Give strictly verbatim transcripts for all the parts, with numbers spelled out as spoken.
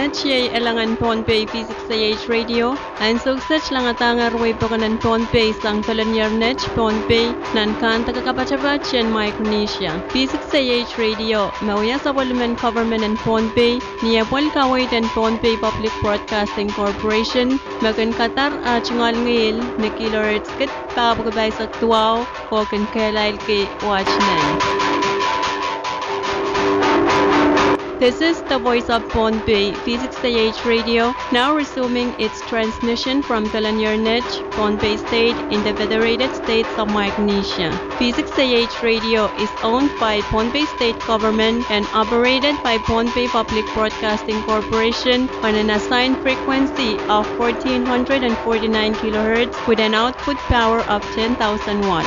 Iei elangen Pohnpei V six A H Radio, ansou kiset langadahngehr wehi pokon en Pohnpei sang Pelenier Net, Pohnpei, nan kandeke kapatapat en Micronesia. V six A H Radio, me wia sapwellimen government en Pohnpei, ni apwalih kaweid en Pohnpei Public Broadcasting Corporation, me kin kadar ah tungoal ngihl ni kilohertz kid pahieu pahisek duwau, oh kin kehlailki wet nan. This is the voice of Pohnpei, V six A H Radio, now resuming its transmission from Pelenier Net, Pohnpei State, in the Federated States of Micronesia. V six A H Radio is owned by Pohnpei State Government and operated by Pohnpei Public Broadcasting Corporation on an assigned frequency of fourteen hundred and forty-nine kilohertz with an output power of ten thousand watt.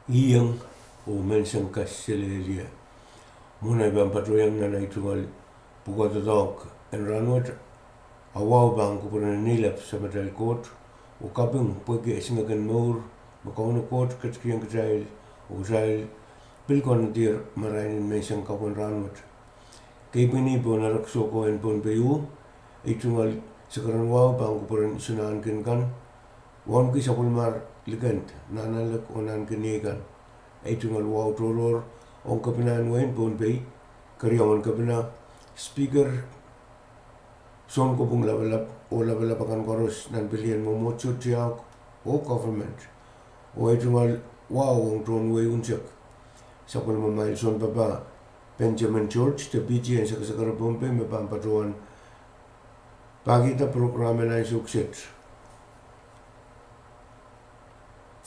Ih iang oh menseng kaselehlie. Mwohn ei pahn patohiong nan ei tungoal pwukoa doadoahk en rahnwet, awa pahn kupwuren neilap Samatail Koht oh kaping pwehki esingek en mour me Kauno Koht ketikihong kitail oh kitail pil konehng marain en menseng kapw en rahnwet. Kei pwihn ih pohn erek soukohp en Pohnpei, ei tungoal sakaradahn wahu pahn kupwuren Sunahnkin kan, wauneki sapwellimar likend, nahnalek oh nahnken ieikan. Ei tungoal wahu tohrohr ong kepinahn wehin Pohnpei, keriaun kepina, speaker, sounkopwung lapalap oh lapalap akan koaros nan pelien mwomwohdiso, tiahk oh government. Oh ei tungoal wahu ong tohn wehi unsek, sapwellimamwail sounpapah Benjamin George, Deputy en Sekasakara Pohnpei, me pahn patohwan pahkihda prokram en ansou kiset.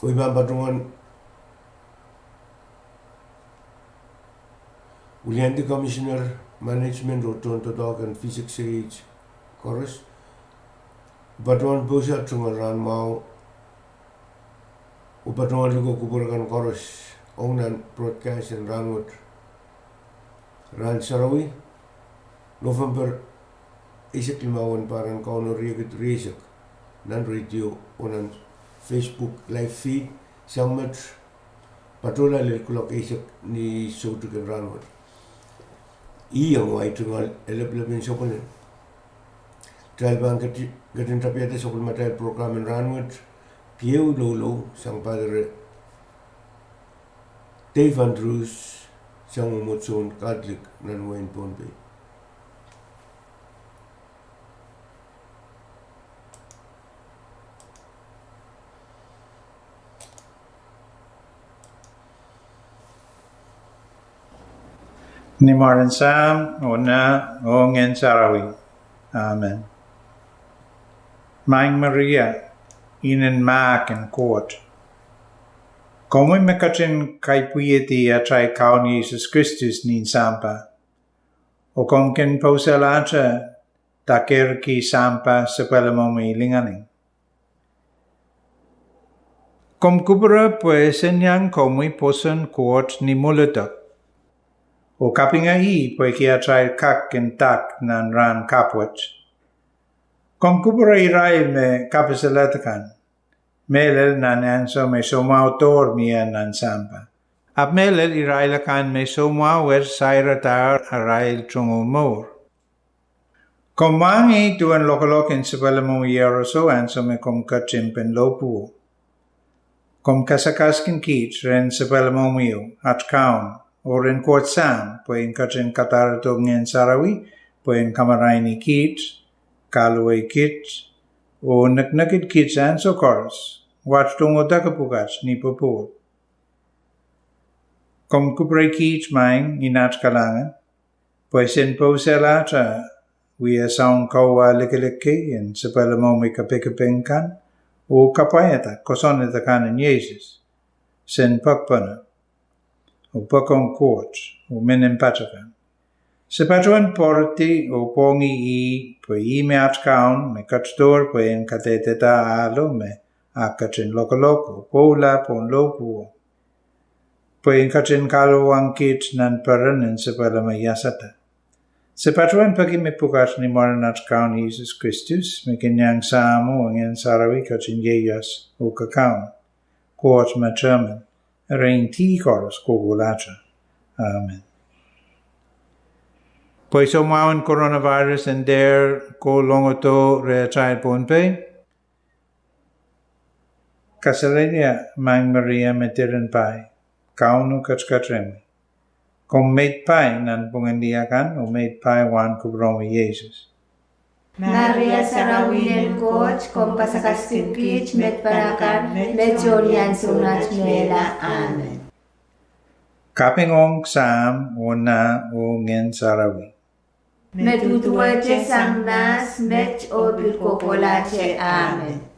Oh ei pahn patohwan wiliandi Commissioner Management oh tohn doadoahk en V six A H koaros, patohwan pousa tungoal rahnmwahu oh patohwan likou kupwur kan koaros ong nan broadcast en rahnwet, rahn sarawi, November eisek limau, en pahr en Kauno riekid rieisek, nan radio oh nan Facebook live feed sang met patohla lel kuloak eisek ni soutik en rahnwet. Ih iang ei tungoal eleplepen sapwelin. Kitail pahn ketin, ketin tapihada sapwellimatail prokram en rahnwet, keieu loulou sang Padre Dave Andrews, sang mwomwohdiso en Catholic nan wehin Pohnpei. Ni mwaren Sahm, oh Nah, oh Ngehn Sarawi. Amen. Maing Maria, inen mahk en Koht, komwi me ketin kaipwihedi atail Kaun Sises Kristus nin sampah, oh komw kin pousehlahte dakerki sampah sapwellimomwi lingaling. Komw kupwure pwe se iang komwi pwoson Koht ni mwuledek, oh kapinga ih pwehki atail kak en dak nan rahn kapwet. Komw kupwure irail me kapiseled akan, mehlel nan ansou me soumwahu doar mie nan sampah, ahpw mehlel irail akan me soumwahu wet sairadahr arail tungoal mour. Komw mwahngih duwen lokolok en sapwellimomwi iehroso ansou me komw ketin pen lohpwuo. Komw kasakaskin kiht rehn sapwellimomwi, at Kaun, oh rehn Koht Sahm pwe en ketin kadarodo Ngehn Sarawi pwe en kamaraini kiht, kahluwa kiht, oh neknekid kiht ansou koaros, wat tungoal deke pwukat ni popohl. Komw kupwure kiht, Maing, ni at kalahngan, pwe sen pousehlahte wia soun kauwehwe likilik kei en sapwellimomwi kapikipik kan, oh kapwaiada kosonned akan en Sises, sen pekpene, oh poakohng Koht, oh menimpatakan. Se patohwan pwaridi oh pwongih ih pwe ih me at Kaun me ketidohr pwe en kadehdehda ahlo me e ketin lokolok oh pwoula pohn lohpwuo, pwe en ketin kahluwakit nan peren en sapwellime iasada. Se patohwan peki me pwukat ni mwaren at Kaun Sises Kristus, me kin iang Sahmo oh Ngehn Sarawi ketin ieias oh kakaun, Koht me tehmen, erein dih koaros kohkohlahte. Amen. Pwe soumwahun coronavirus en dehr kolongodo rehtail Pohnpei, kasalehda Maing Maria me diren pai, Kauno ketiket rehmwi. Komw meid pai nanpwungen lih akan, oh meid pai wahn kupwuromwi Sises. Maria sarawi en Koht, komw kasakaskin kiht medpen akan, met oh ni ansou at mehla. Amen. Kaping ong Sahm, oh Nah, oh Ngehn Sarawi. Me duduwehte sang mahs, met oh pil kohkohlahte. Amen.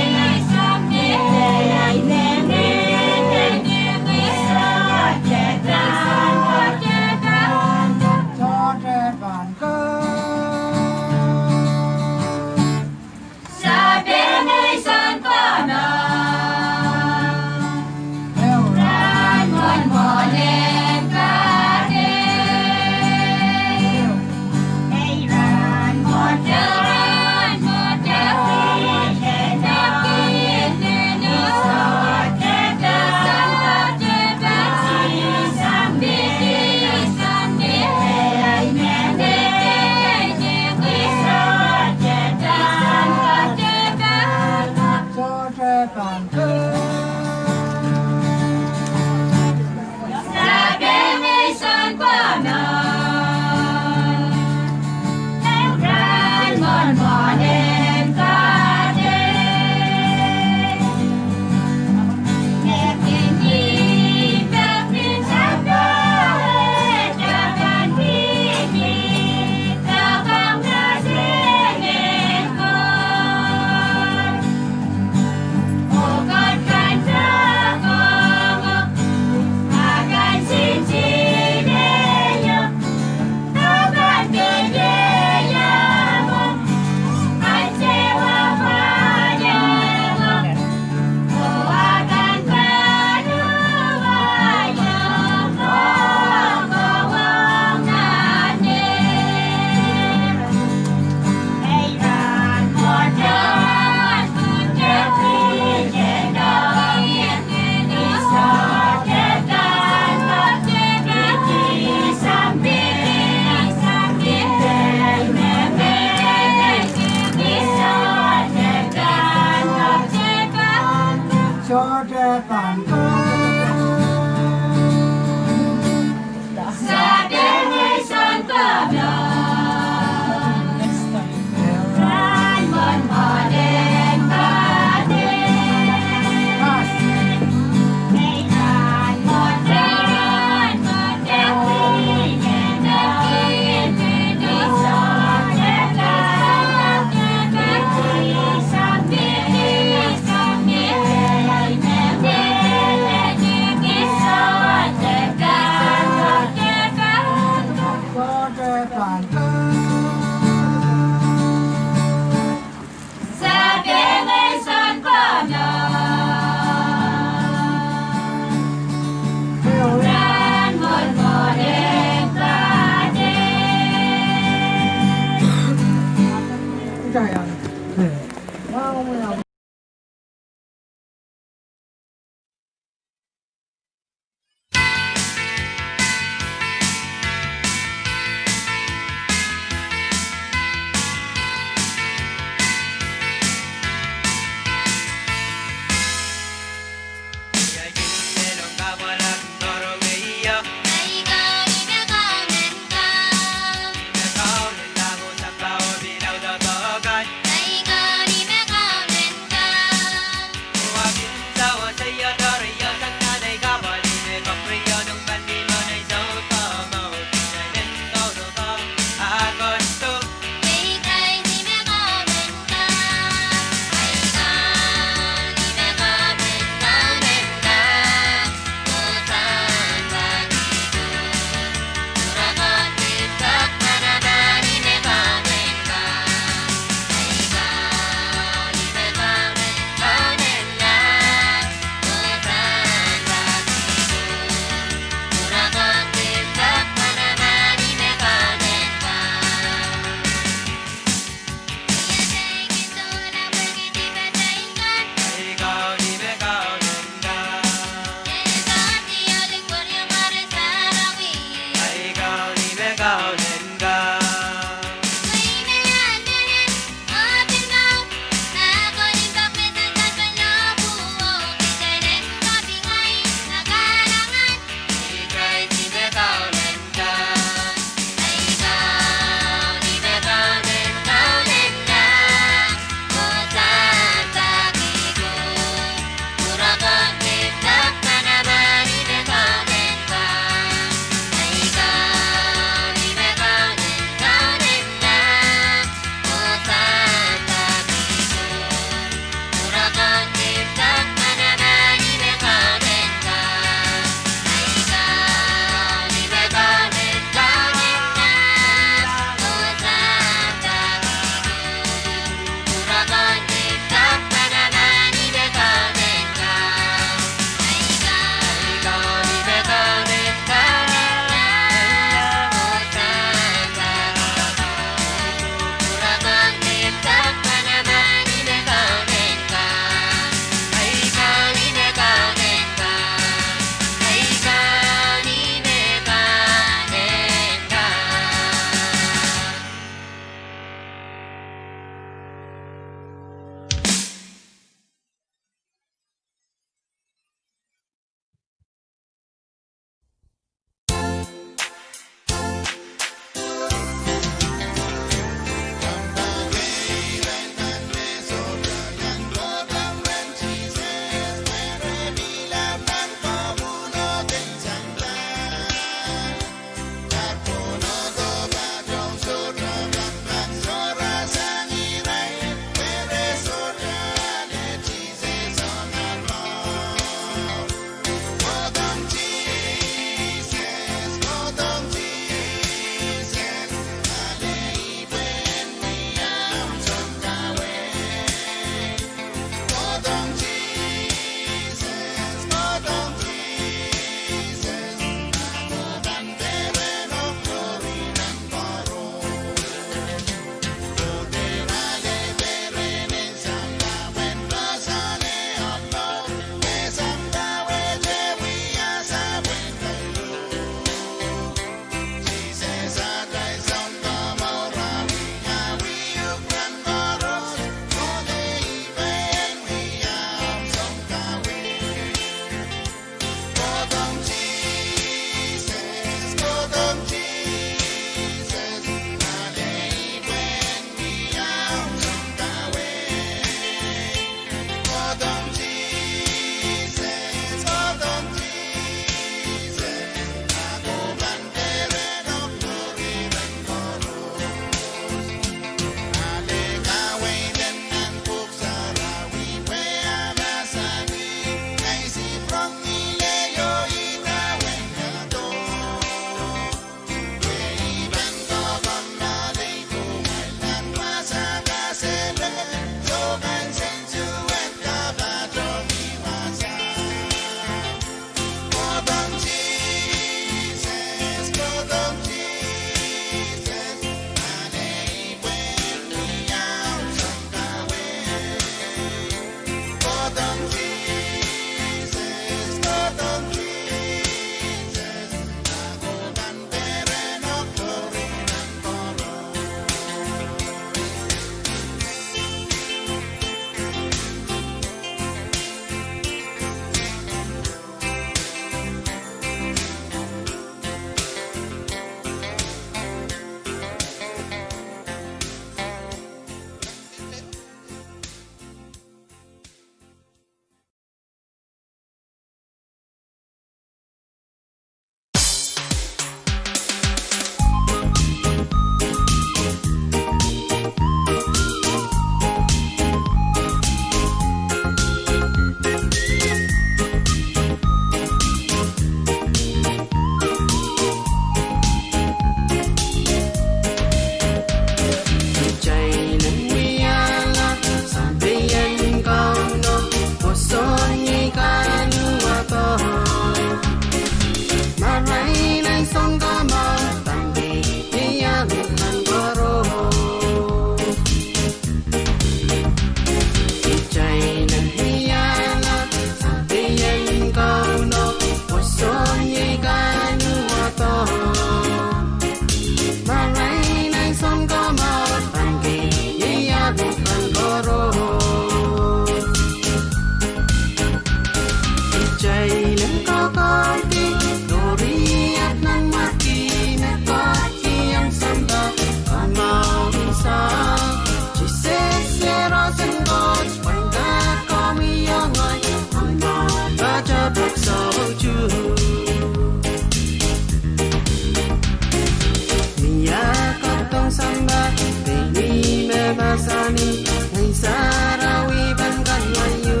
Ni Ngehn Sarawi pahn kanwaiu.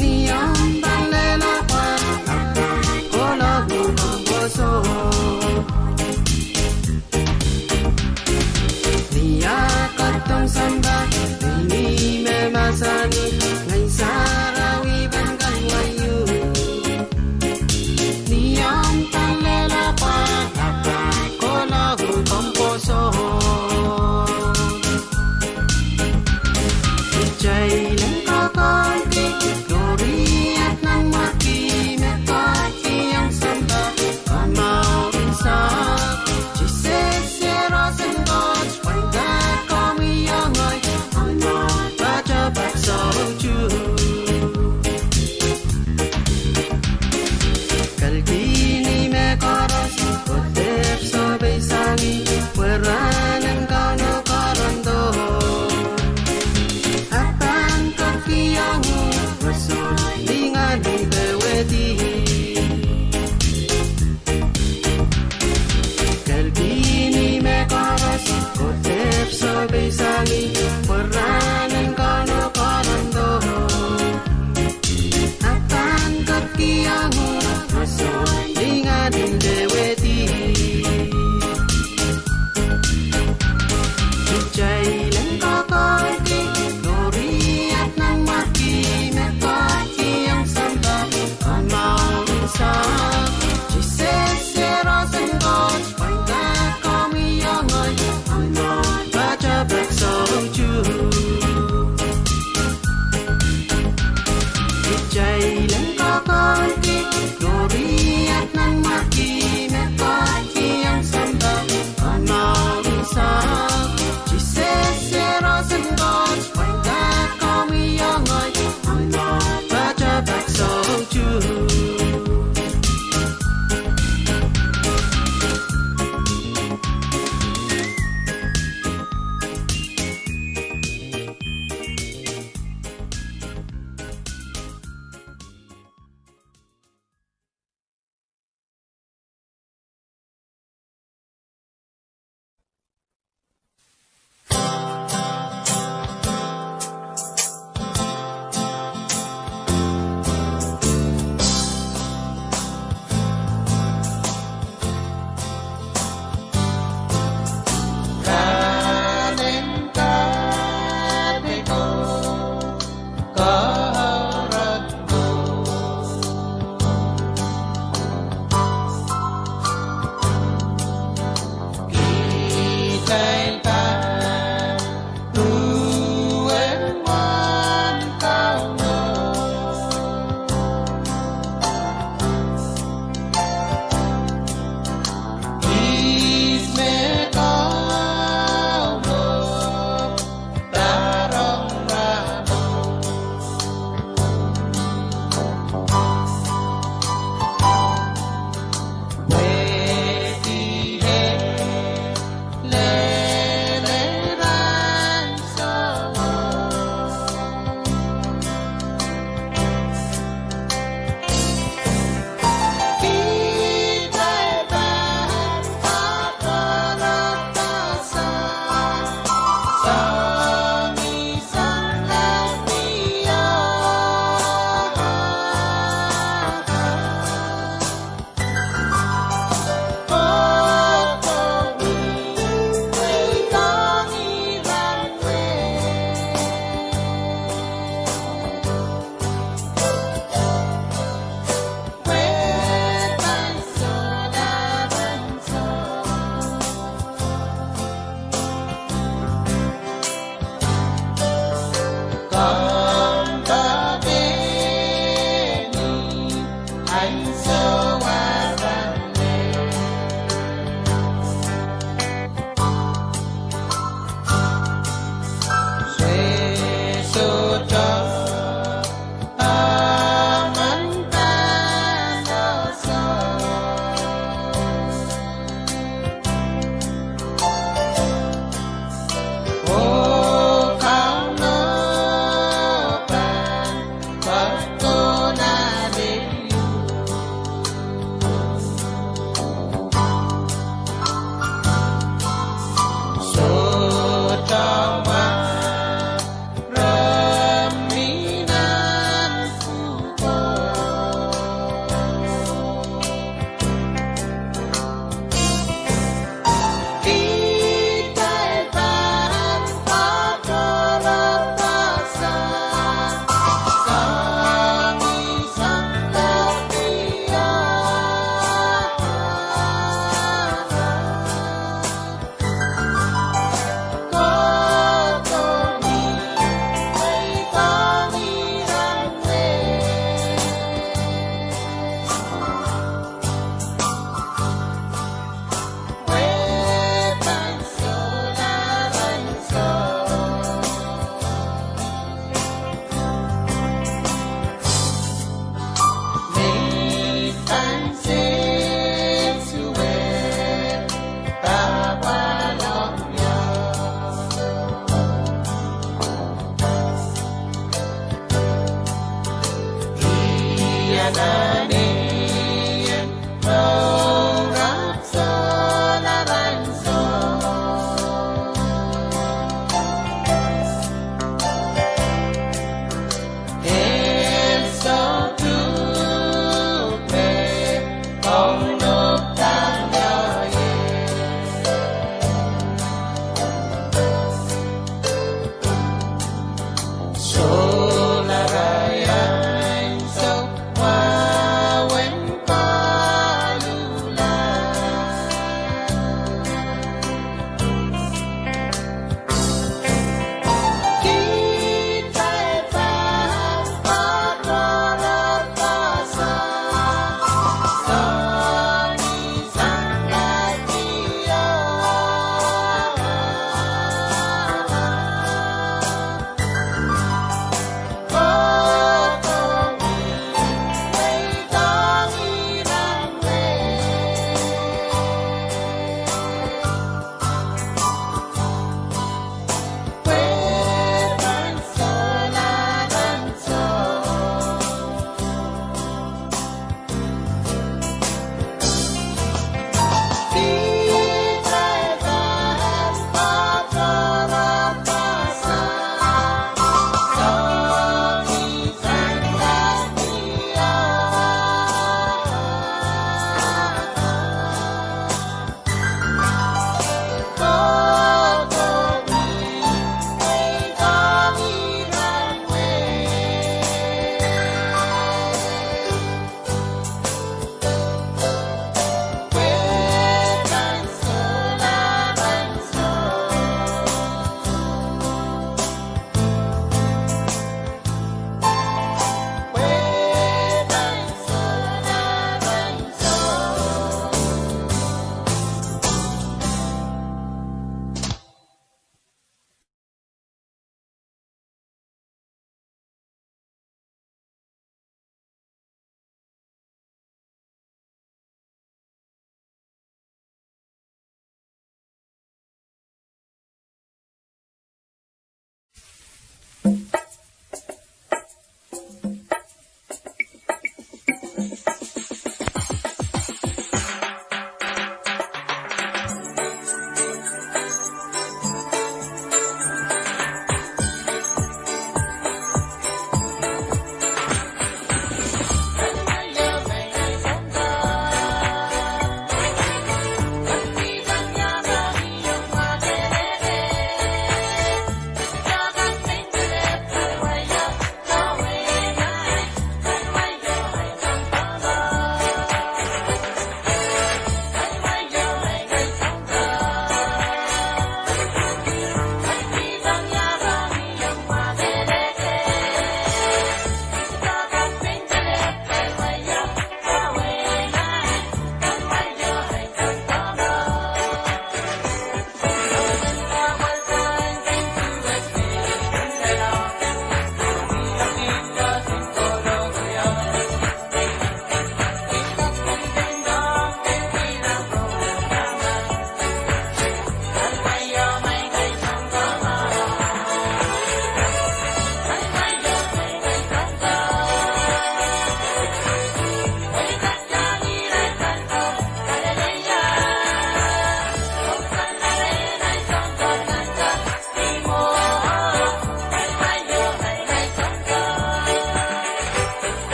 Ni omw pahn lella pwe, a pahn kohla uhk omw pwoson. Ni ah ketiket sampah, ni me mahsanih, Ngehn Sarawi pahn kanwaiu. Ni omw pahn lella pwe, a pahn kohla uhk omw pwoson.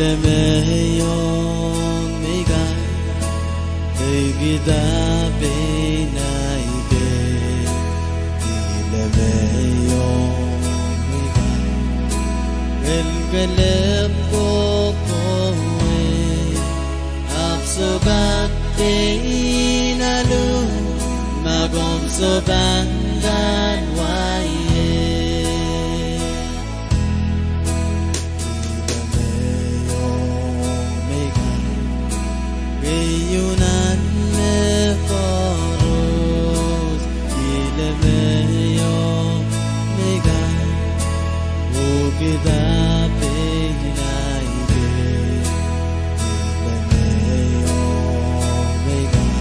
Lemehiong meikan, ekida pein ahi kei. Ih lemehiong meikan, kelep kokohwei, ahpw sohte kak pein alu ma komw sohte pahn kak wai ie. Ih lemehiong meikan, keieu nan mehkoaros. Ih lemehiong meikan, oh kihda pein ahi kei. Ih lemehiong meikan,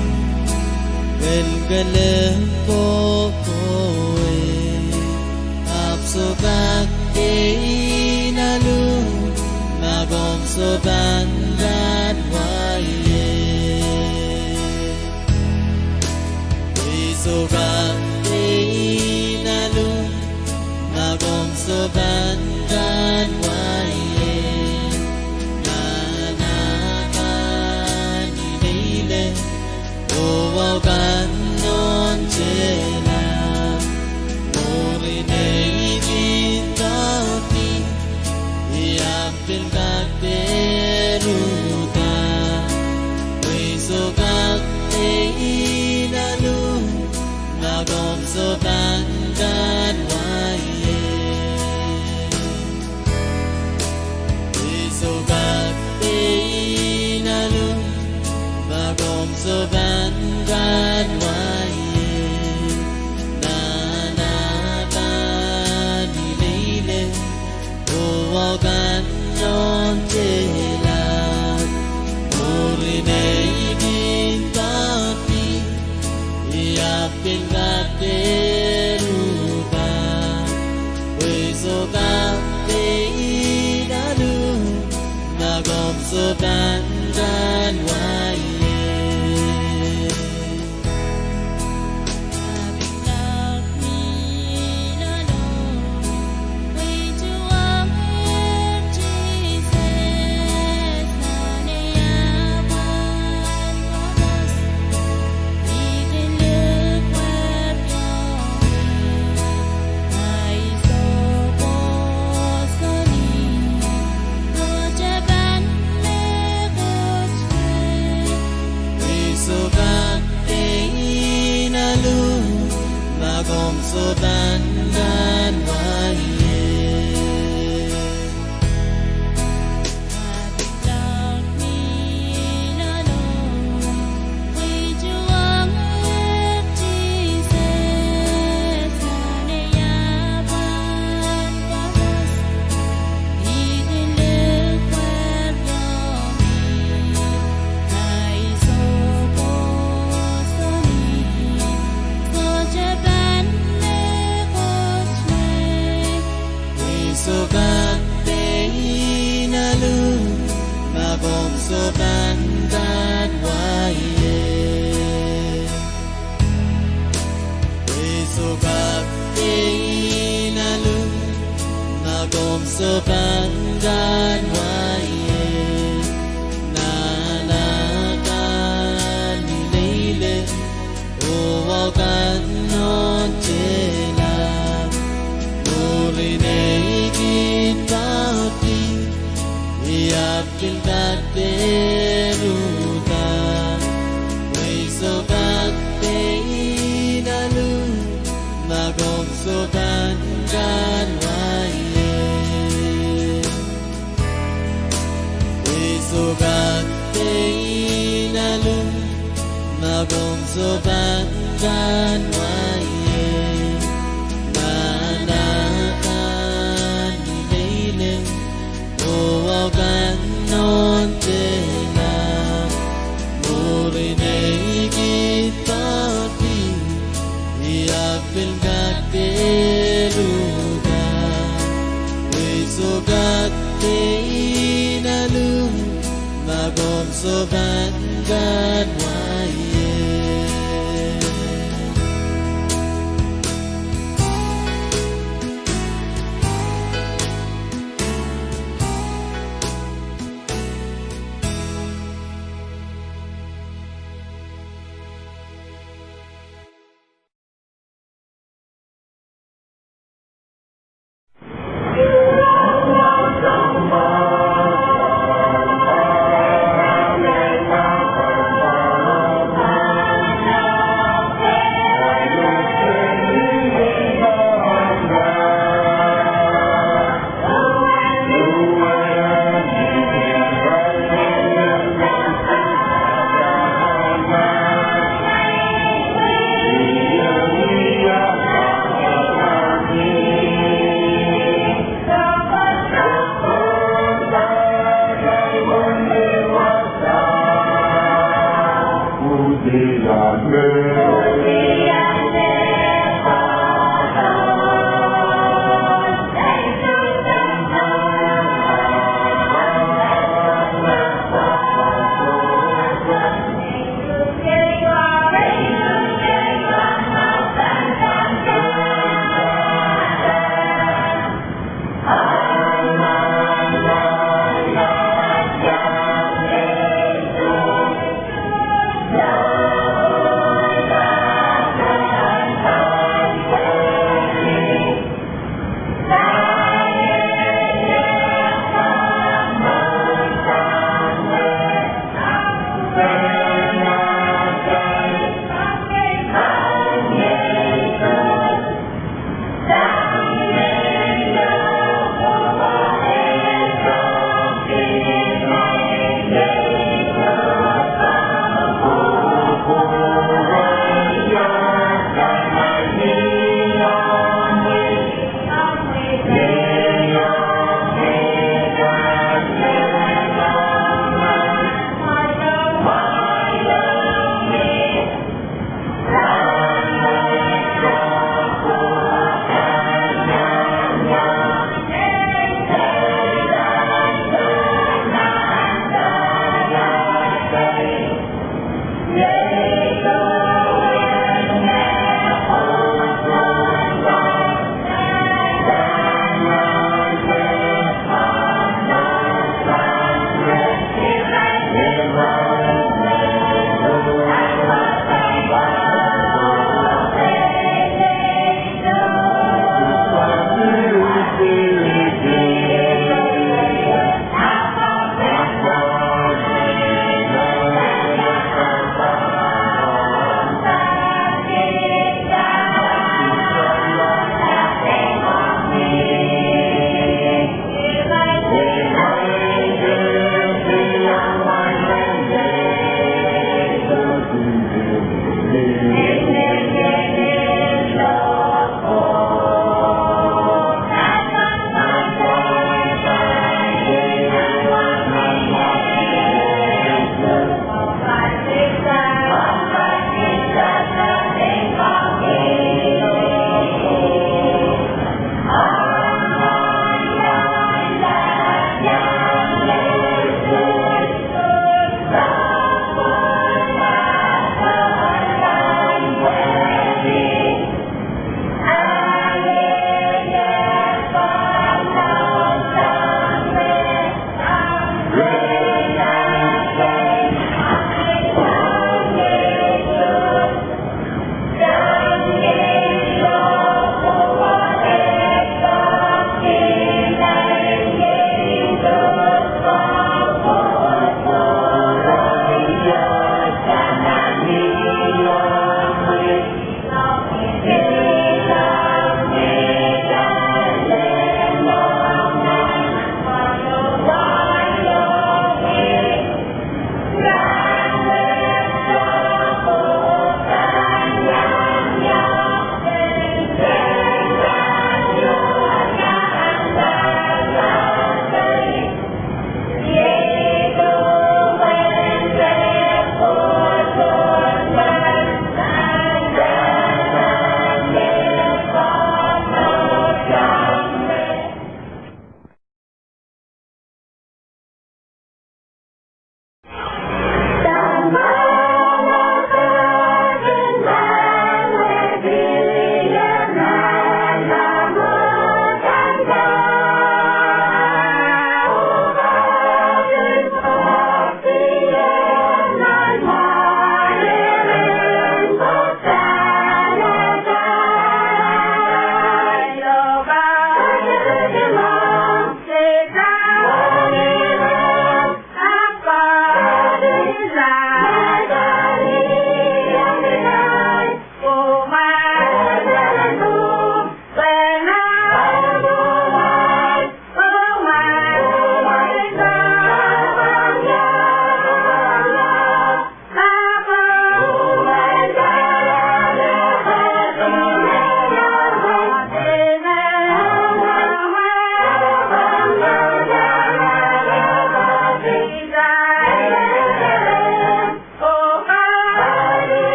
kelep kokohwei, ahpw sohte kak pein alu ma komw sohte pahn kak wai ie. Ih sohte kak pein alu ma komw sohte pahn kak wai ie. Nan akan ni meile, oh wahu kan nohn tehla, mwurin ei kin doahke, I ahpw pil kak dehr uhda. Pwe I sohte kak pein alu ma komw sohte pahn kak wai ie. I sohte kak pein alu ma komw sohte pahn kak wai ie. Nan akan ni meile, oh wahu kan nohn tehla, mwurin ei kin doahke, I ahpw pil kak dehr uhda. Pwe I sohte kak pein alu ma komw sohte pahn kak wai ie. I sohte kak pein alu ma komw sohte pahn kak wai ie. I sohte kak pein alu ma komw sohte pahn kak wai ie. I sohte kak pein alu ma komw sohte pahn kak wai ie. Nan akan ni meile, oh wahu kan nohn tehla, mwurin ei kin doahke, I ahpw pil kak dehr uhda. Pwe I sohte kak pein alu ma komw sohte pahn kak wai ie. I sohte kak pein alu ma komw sohte pahn kak wai ie. Nan akan ni meile, oh wahu kan nohn tehla, mwurin ei kin doahke, I ahpw pil kak dehr uhda. Pwe I sohte kak pein alu ma komw sohte pahn kak wai ie.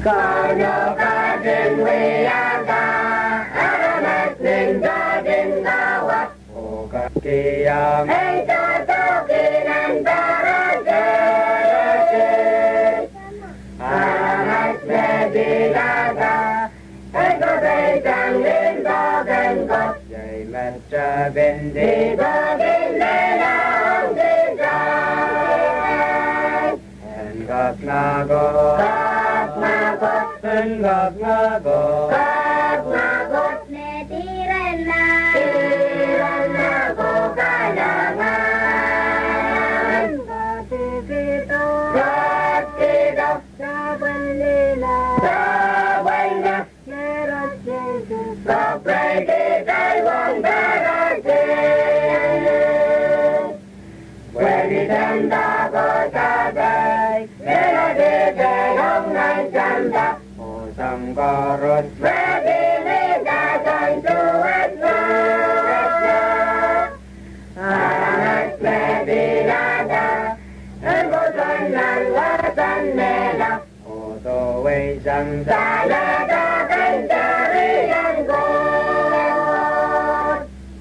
Kauno ketin wiahda aramas nin ketin kawa. Oh, kak kihong ei tohto kihnen pere ketin. Aramas me pilada, e kopeidang limpoak en Koht. Iei met Tepin dipwokin lelohng kisai. En kak nako. Kapinga ko. Kapinga ko. Me diren nan. Diren nan ko kalahngan. Kohdihdo. Kohdihdo. Sapwellime. Sapwellime. Koapwreikihda wong pahrasin. Pwehki sampah ko sapahl, me kohdihdo ong nan sampah. Oh sang koaros, me pil ih sang suwed. Aramas me pilada, en kohsang nan wasahn mehla. Oh dohwei sang saledek en serien Koht.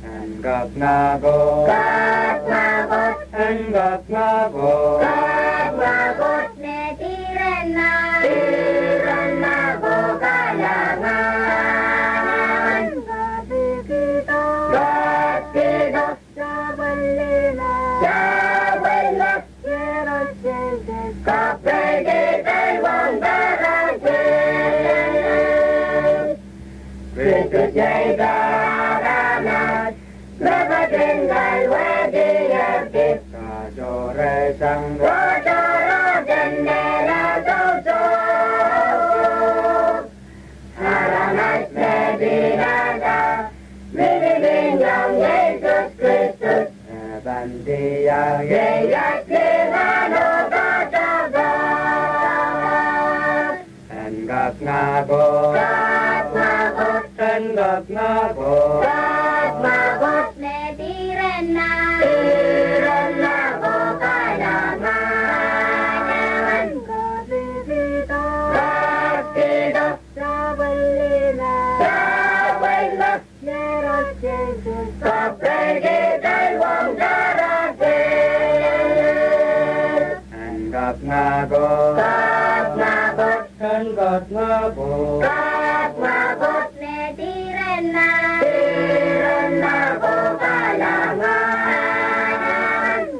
En kapinga ko. Kapinga ko. En kapinga ko. Kapinga ko. Me diren nan. Diren nan ko kalahngan. Kohdihdo. Kohdihdo. Sapwellime. Sapwellime. Koapwreikihda wong pahrasin. Kristus iei aramas me ketin kalwehdi epdi. Katohre sang. Katohrohr en mehla sohso. Aramas me pilada, mihmi mihmiong Sises Kristus. E pahn diar, iei iet lingan oh katapan. En kapinga ko. Kapinga ko. En kapinga ko. Kapinga ko. Me diren nan. Diren nan ko kalahngan. Kohdihdo. Kohdihdo. Sapwellime. Sapwellime. Koapwreikihda wong pahrasin. En kapinga ko. Kapinga ko. En kapinga ko. Kapinga ko. Me diren nan. Diren nan ko kalahngan.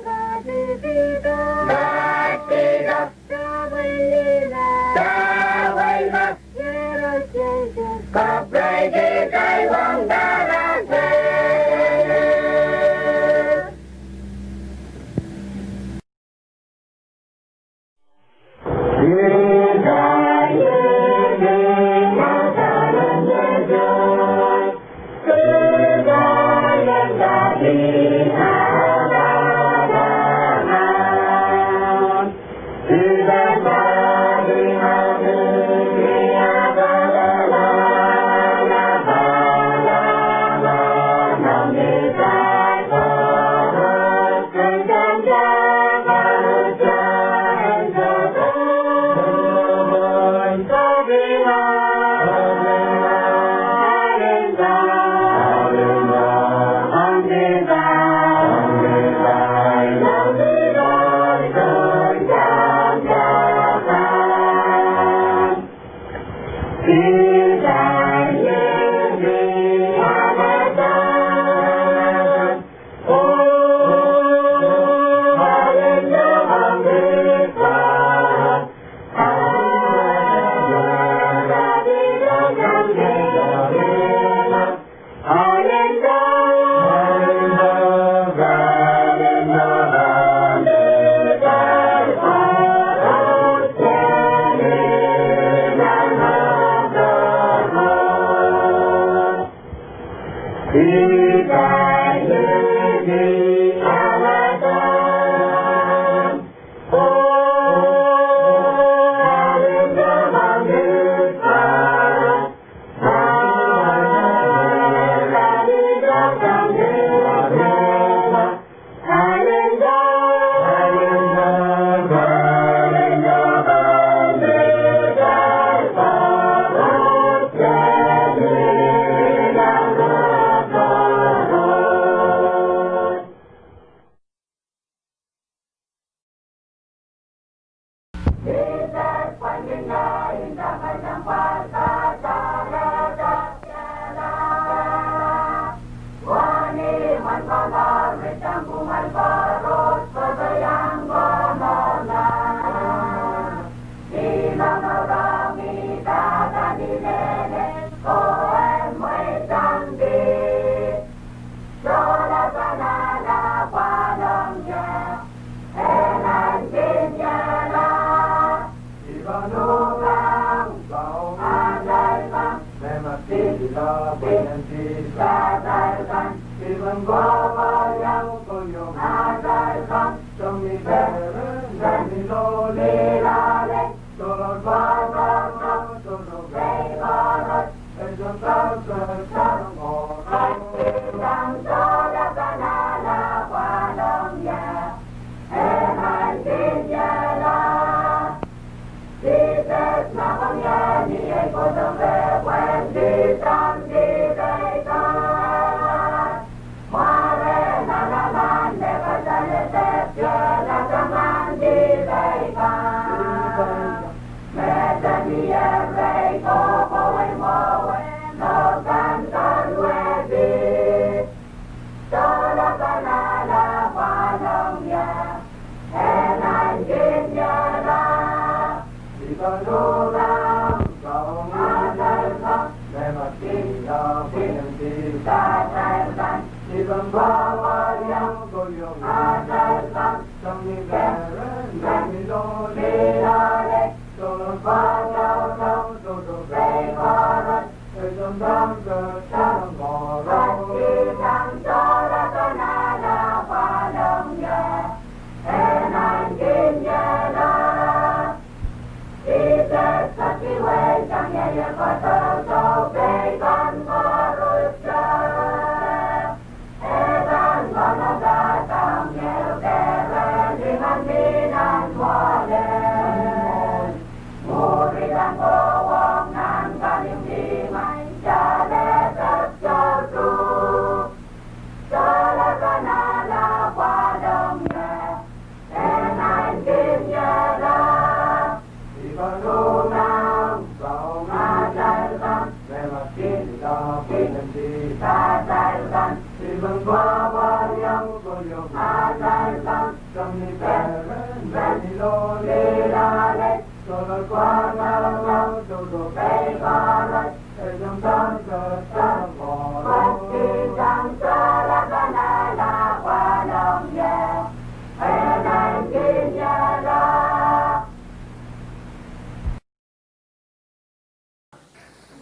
Kohdihdo. Kohdihdo. Sapwellime. Sapwellime. Koapwreikihda wong pahrasin.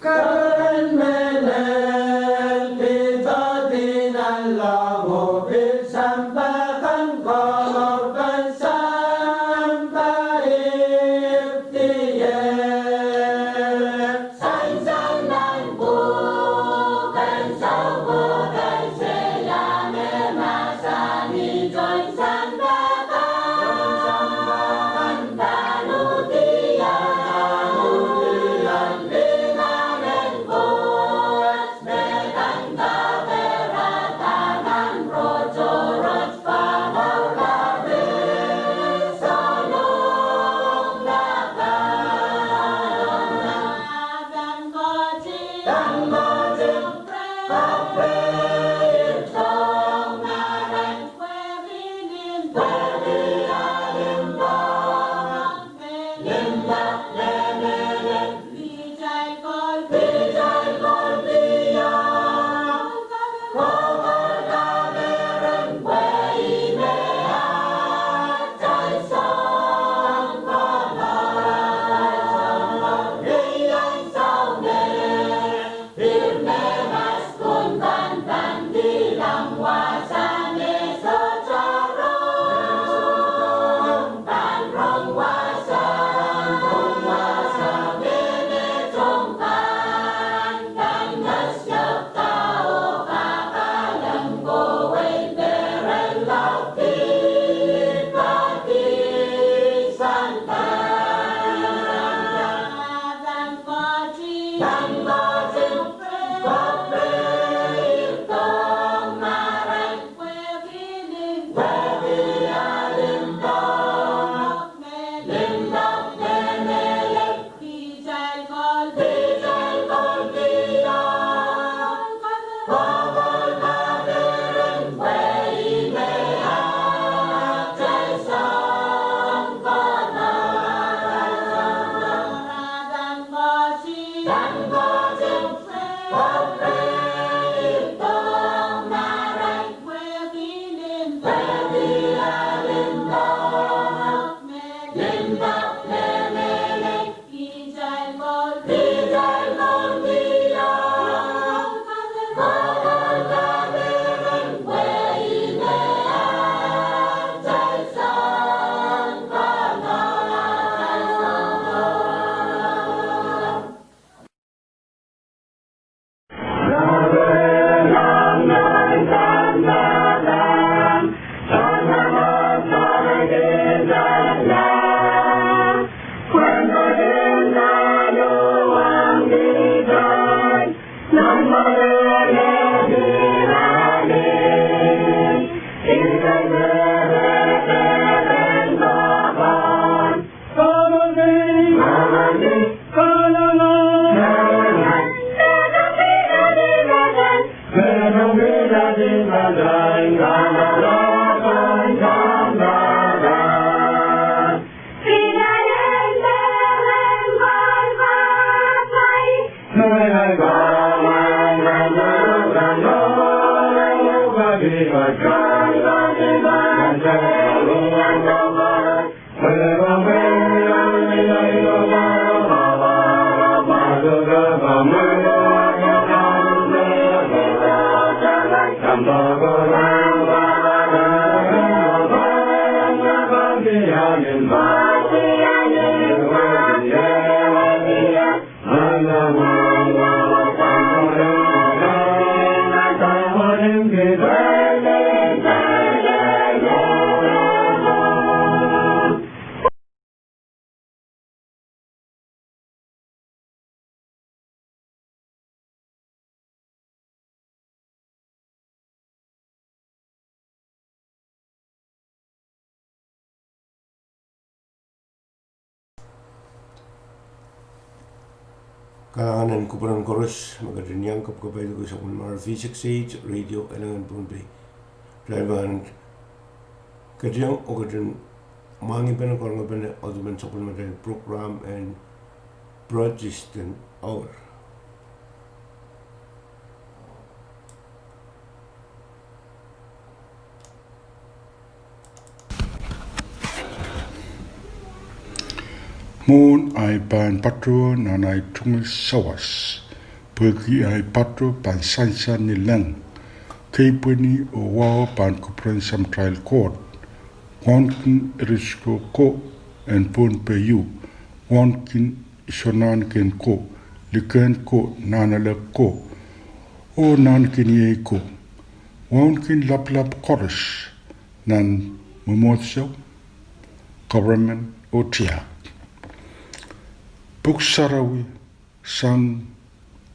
Keren mehlel, pil dohdi nanleng oh pil sampah kan, komour kan sampah ipwidi. Sansal nan pwuhken soukohp en seiang e mahsanih, tohn sampah kan, tohn sampah kan, pahn uhdihong, pahn uhdihong lingan en Kalahngan en kupwuren koaros me ketin iang kapwakapailiki sapwellimomwi V six eight Radio Elengen Pohnpei. Kalahngan, ketin iang oh ketin mwahngih pene, karonge pene audepen sapwellimatail prokram en Protestant Hour. Mwohn ahi pahn patoh nan ahi tungoal sawas, pwehki ahi patoh pahn sansal ni leng, keipweni oh wahu pahn kupwuren Samatail Koht, wauneki ire siluh ko en Pohnpei, wauneki Sounkomour ko, liken ko, nahnalek ko, oh nahnken iei ko, wauneki lapalap koaros nan mwomwohdiso, government oh tiahk. Pwuhk Sarawi sang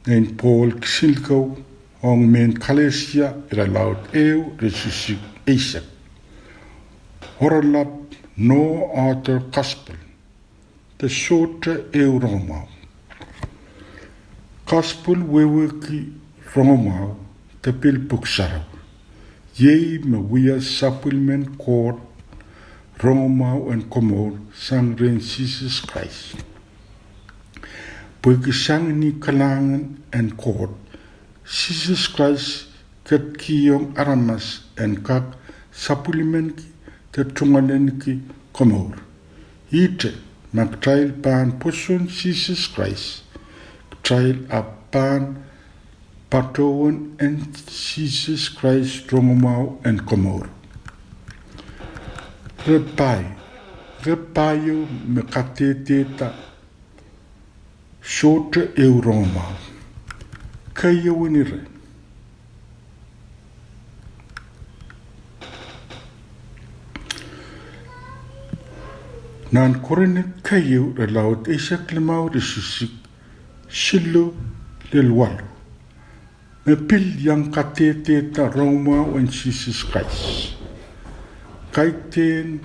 nein Pohl kisinlikou ong mehn Kalesia, irelaud ehu, ire sisik eisek. Oaralap, no other gospel. De sohte ehu rongamwahu. Gospel wehwehki rongamwahu de pil Pwuhk Sarawi. Iei me wia sapwellimen Koht rongamwahu en komour sang rehn Sises Krais. Pwehki sang ni kalahngan en Koht, Sises Krais ketikihong aramas en kak sapwellimaniki de tungoaleniki komour. Ihte, ma kitail pahn pwoson Sises Krais, kitail ahpw pahn patohwan en Sises Krais rongamwahu en komour. Re pai, re pai ehu me kadehdehda sohte ehu rongamwahu. Keieun ire. Nan Korint keieu, irelaud eisek limau, ire sisik siluh lel waluh, me pil iang kadehdehda rongamwahu en Sises Krais. Kaidehn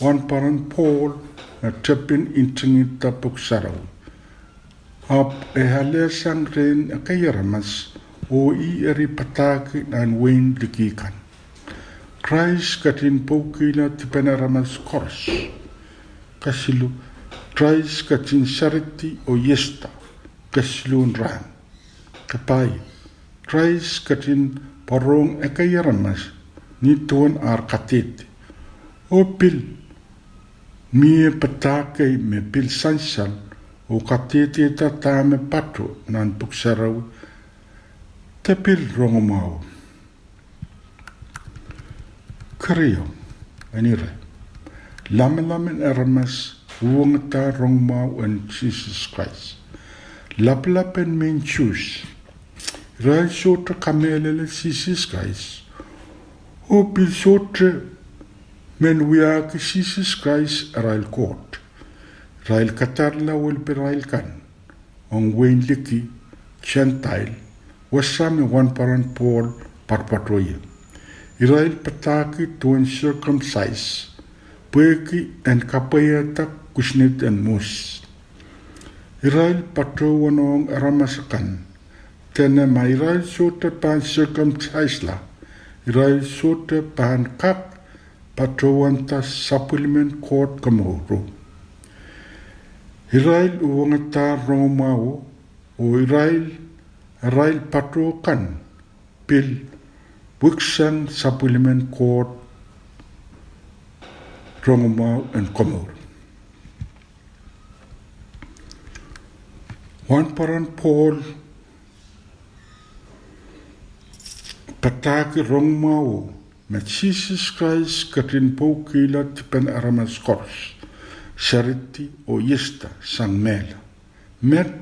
wahnpoaron Pohl me tepin ntingihda Pwuhk Sarawi, ahpw e alehsang rehn ekei aramas, oh ih eri padahki nan wehin liki kan. Krais ketin pwukihla dipen aramas koaros. Kesiluh, Krais ketin saridi oh iesta. Kesiluhn rahn. Kapai, Krais ketin pwarohng ekei aramas ni duwen ar kadehde. Oh pil mie padahk kei me pil sansal oh kadehdehda dahme patoh nan Pwuhk Sarawi, de pil rongamwahu. Keriau, en ire, lamalam en aramas uwangada rongamwahu en Sises Krais. Lapalap en mehn Suhs, irail sohte kamehlele Sises Krais, oh pil sohte men wiahki Sises Krais arail Koht. Irail kadarala welipirail kan ong wehin liki, Gentile, wasa me wahnpoaron Pohl poarpoarohng ie. Irail padahki duwen circumcise, pwehki en kapwaiada kosonned en Moses. Irail patohwanohng aramas akan, dene ma irail sohte pahn circumcisela, irail sohte pahn kak patohwanda sapwellimen Koht komouro. Irail uwangada rongamwahuo, oh irail, arail patoh kan pil wiksang sapwellimen Koht rongamwahu en komour. Wahnpoaron Pohl padahki rongamwahuo me Sises Krais ketin pwoukihla dipen aramas koaros, seridi oh Iesta sang mehla. Met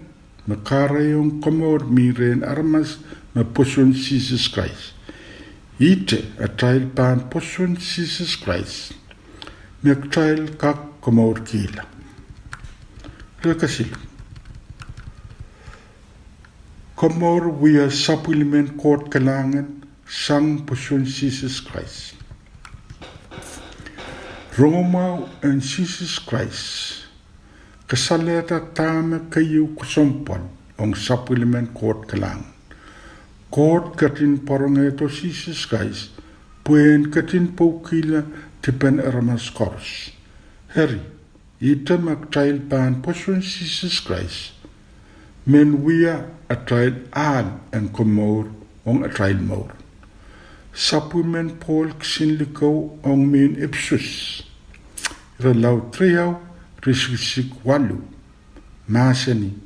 me kahrehiong komour mi rehn aramas me pwoson Sises Krais. Ihte atail pahn pwoson Sises Krais me kitail kak komourkihla. Re kesiluh. Komour wia sapwellimen Koht kalahngan sang pwoson Sises Krais. Rongamwahu en Sises Krais kasalehda dahme keieu kesempwal ong sapwellimen Koht kalahngan. Koht ketin pwarangehdo Sises Krais pwe en ketin pwoukihla dipen aramas koaros. Eri, ihte me kitail pahn pwoson Sises Krais men wia atail ahl en komour ong atail mour. Sapwellimen Pohl kisin likou ong mehn Epesus, irelaud riau, ire siksik waluh, mahsanih: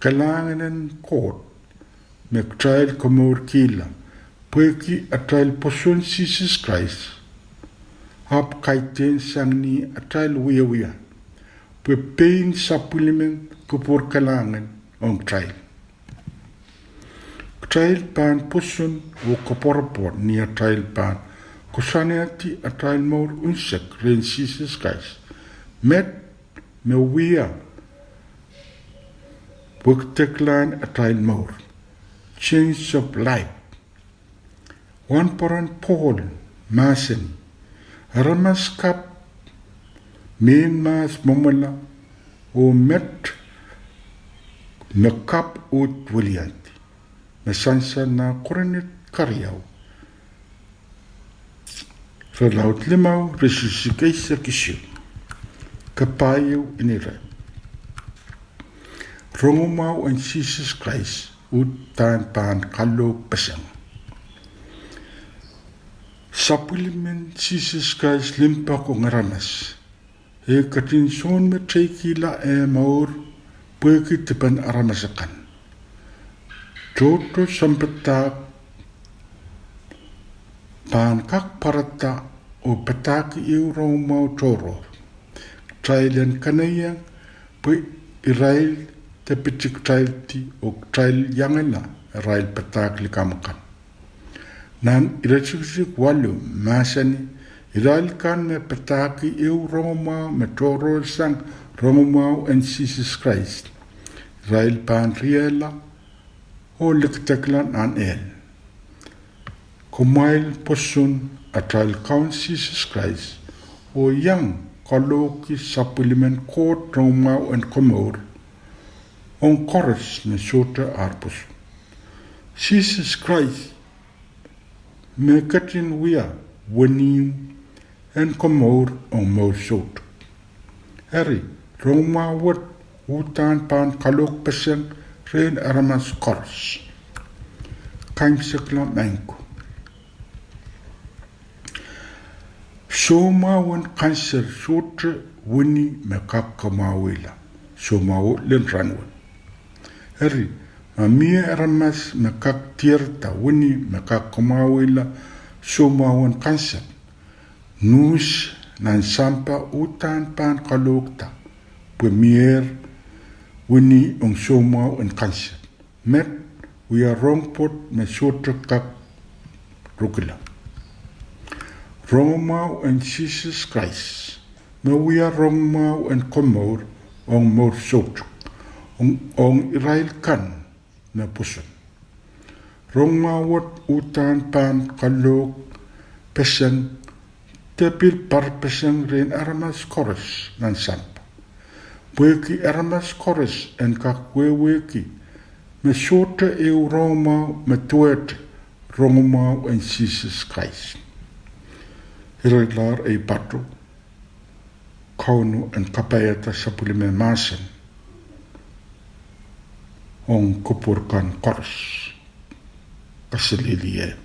Kalahngan en Koht me kitail komourkihla pwehki atail pwoson Sises Krais, ahpw kaidehn sang ni atail wiewia, pwe pein sapwellimen kupwur kalahngan ong kitail. Kitail pahn pwoson oh koapworopwor ni atail pahn koasoanehdi atail mour unsek rehn Sises Krais. Met me wia wekideklahn atail mour, change of life. Wahnpoaron Pohl mahsanih: Aramas kapw mehn mahs mwomwla oh met me kapw uhd wiliandi, me sansal nan Korint keriau, irelaud limau, ire siksik eisek isuh. Kapaieu ire: Rongamwahu en Sises Krais uhdahn pahn kalohk peseng. Sapwellimen Sises Krais limpoak ong aramas. E ketin sounmeteikihla eh mour pwehki dipen aramas akan. Tohto sounpadahk pahn kak pwarada oh padahki ehu rongamwahu tohrohr. Kitail en kanaieng pwe irail depiti kitaildi oh kitail iangala arail padahk likamw akan. Nan ire siksik waluh mahsanih: Irail kan me padahki ehu rongamwahu me tohrohr sang rongamwahu en Sises Krais, irail pahn riehla oh likidekla nan ehl. Kumwail pwoson atail Kaun Sises Krais oh iang kalohki sapwellimen Koht rongamwahu en komour ong koaros me sohte ar pwoson. Sises Krais me ketin wia wenihmw en komour ong mour soutuk. Eri, rongamwahu wet uhdahn pahn kalohk peseng rehn aramas koaros. Kaimwisekla maing ko. Soumwahu en kanser sohte wini me kak kamwahwihla soumwahu lel rahnwet. Eri, ma mie aramas me kak diarada wini me kak kamwahwihla soumwahu en kanser, nuhs nan sampah uhdahn pahn kalohkda pwe mier wini ong soumwahu en kanser. Met wia rong pwoat me sohte kak rukila. Rongamwahu en Sises Krais me wia rongamwahu en komour ong mour soutuk, ong, ong irail kan me pwoson. Rongamwahu wet uhdahn pahn kalohk peseng de pil par peseng rehn aramas koaros nan sampah, pwehki aramas koaros en kak wehwehki me sohte ehu rongamwahu me duwehte rongamwahu en Sises Krais. Irelaud ei pahtou, Kauno en kapaiada sapwellime mahsen ong kupwur kan koaros. Kaselehlie.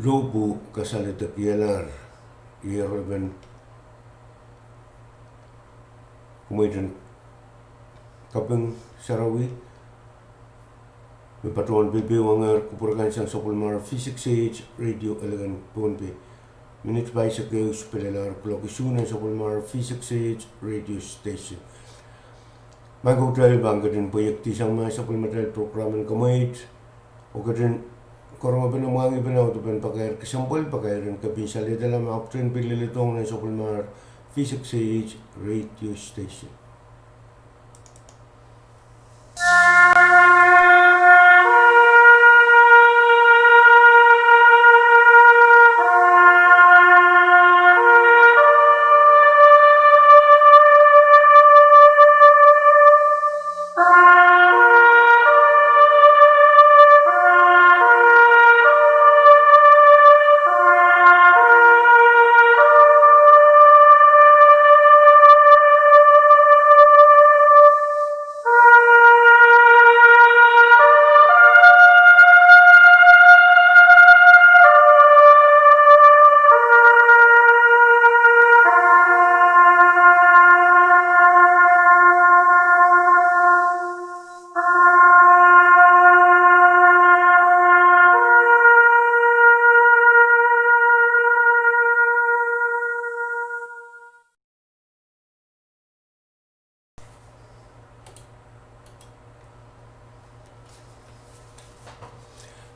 Lohpwu kasalehda kihlahr, iei oaralap en kamweid en kaping sarawi me patohwan peipeiongehr kupwur kan sang sapwellimar V six A H Radio Elkan Pohnpei. Minit pahisek ehu pil ehlahr kuloak isuh nan sapwellimar V six A H Radio Station. Maing ko, kitail pahn ketin pweiekdi sang mah sapwellimatail prokram en kamweid, oh ketin karongepene, mwahngipen audepen pakair kesempwal, pakair en kepin salehdala, me ahpwtehn pil leledohng nan sapwellimar V six A H Radio Station.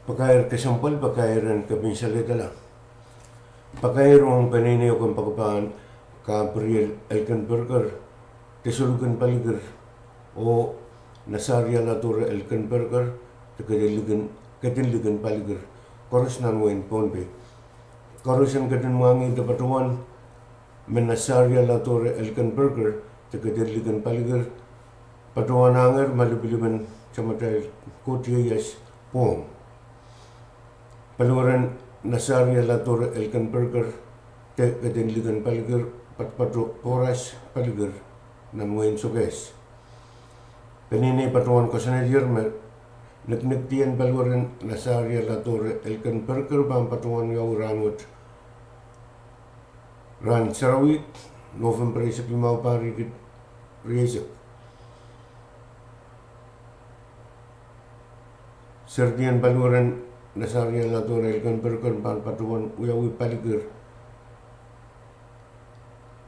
Pakair kesempwal, pakair en kepin salehdala. Pakair ong peneinei oh kempoakepahn Gabriel Elkenberger, Tesolukin Palikir, oh Nasaria Ladore Elkenberger, de Kedin Likin, Kedin Likin Palikir, koaros nan wehin Pohnpei. Koaros en ketin mwahngih de patohwan me Nasaria Ladore Elkenberger de Kedin Likin Palikir patohwanahngehr malipilipen Samatail Koht Ieias pwohng. Paliweren Nasaria Ladore Elkenberger de Kedin Likin Palikir, Patpato Poras Palikir, nan wehin Sokehs. Peneinei patohwan koasoanedier me nikniktien paliweren Nasaria Ladore Elkenberger pahn patohwan wiawi rahnwet, rahn sarawi, November eisek limau, pahr rieisek. Serdien paliweren Nasaria Ladore Elkenberger pahn patohwan wiawi Palikir,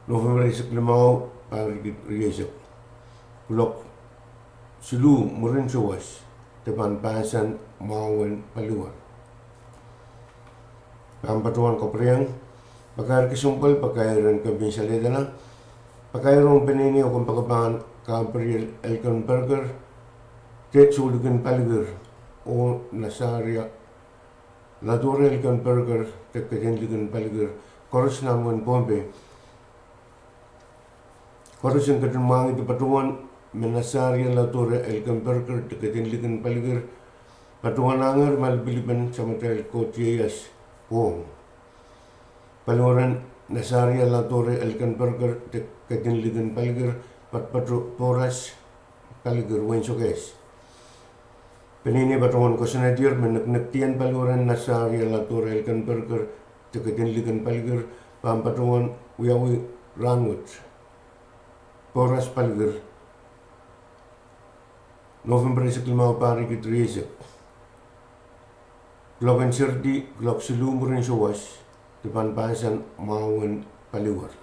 November eisek limau, pahr rieisek, kuloak siluh mwurin souwas, de pahn pahsan mwahu en paliwar. Pahn patohwan kapwuriamwei pakair kesempwal, pakair en kepin salehdala. Pakair ong peneinei oh kempoakepahn Gabriel Elkenberger, Tesolukin Palikir, oh Nasaria Ladore Elkenberger de Kedin Likin Palikir, koaros nan wehin Pohnpei. Koaros en ketin mwahngih de patohwan me Nasaria Ladore Elkenberger de Kedin Likin Palikir patohwanahngehr malipilipen Samatail Koht Ieias pwohng. Paliweren Nasaria Ladore Elkenberger de Kedin Likin Palikir, Patpato Poras Palikir, wehin Sokehs. Peneinei patohwan koasoanedier me nikniktien paliweren Nasaria Ladore Elkenberger de Kedin Likin Palikir pahn patohwan wiawi rahnwet, Poras Palikir, November eisek limau, pahr rieisek, kuloak en Serdi, kuloak siluh mwurin souwas, de pahn pahsan mwahu en paliwar.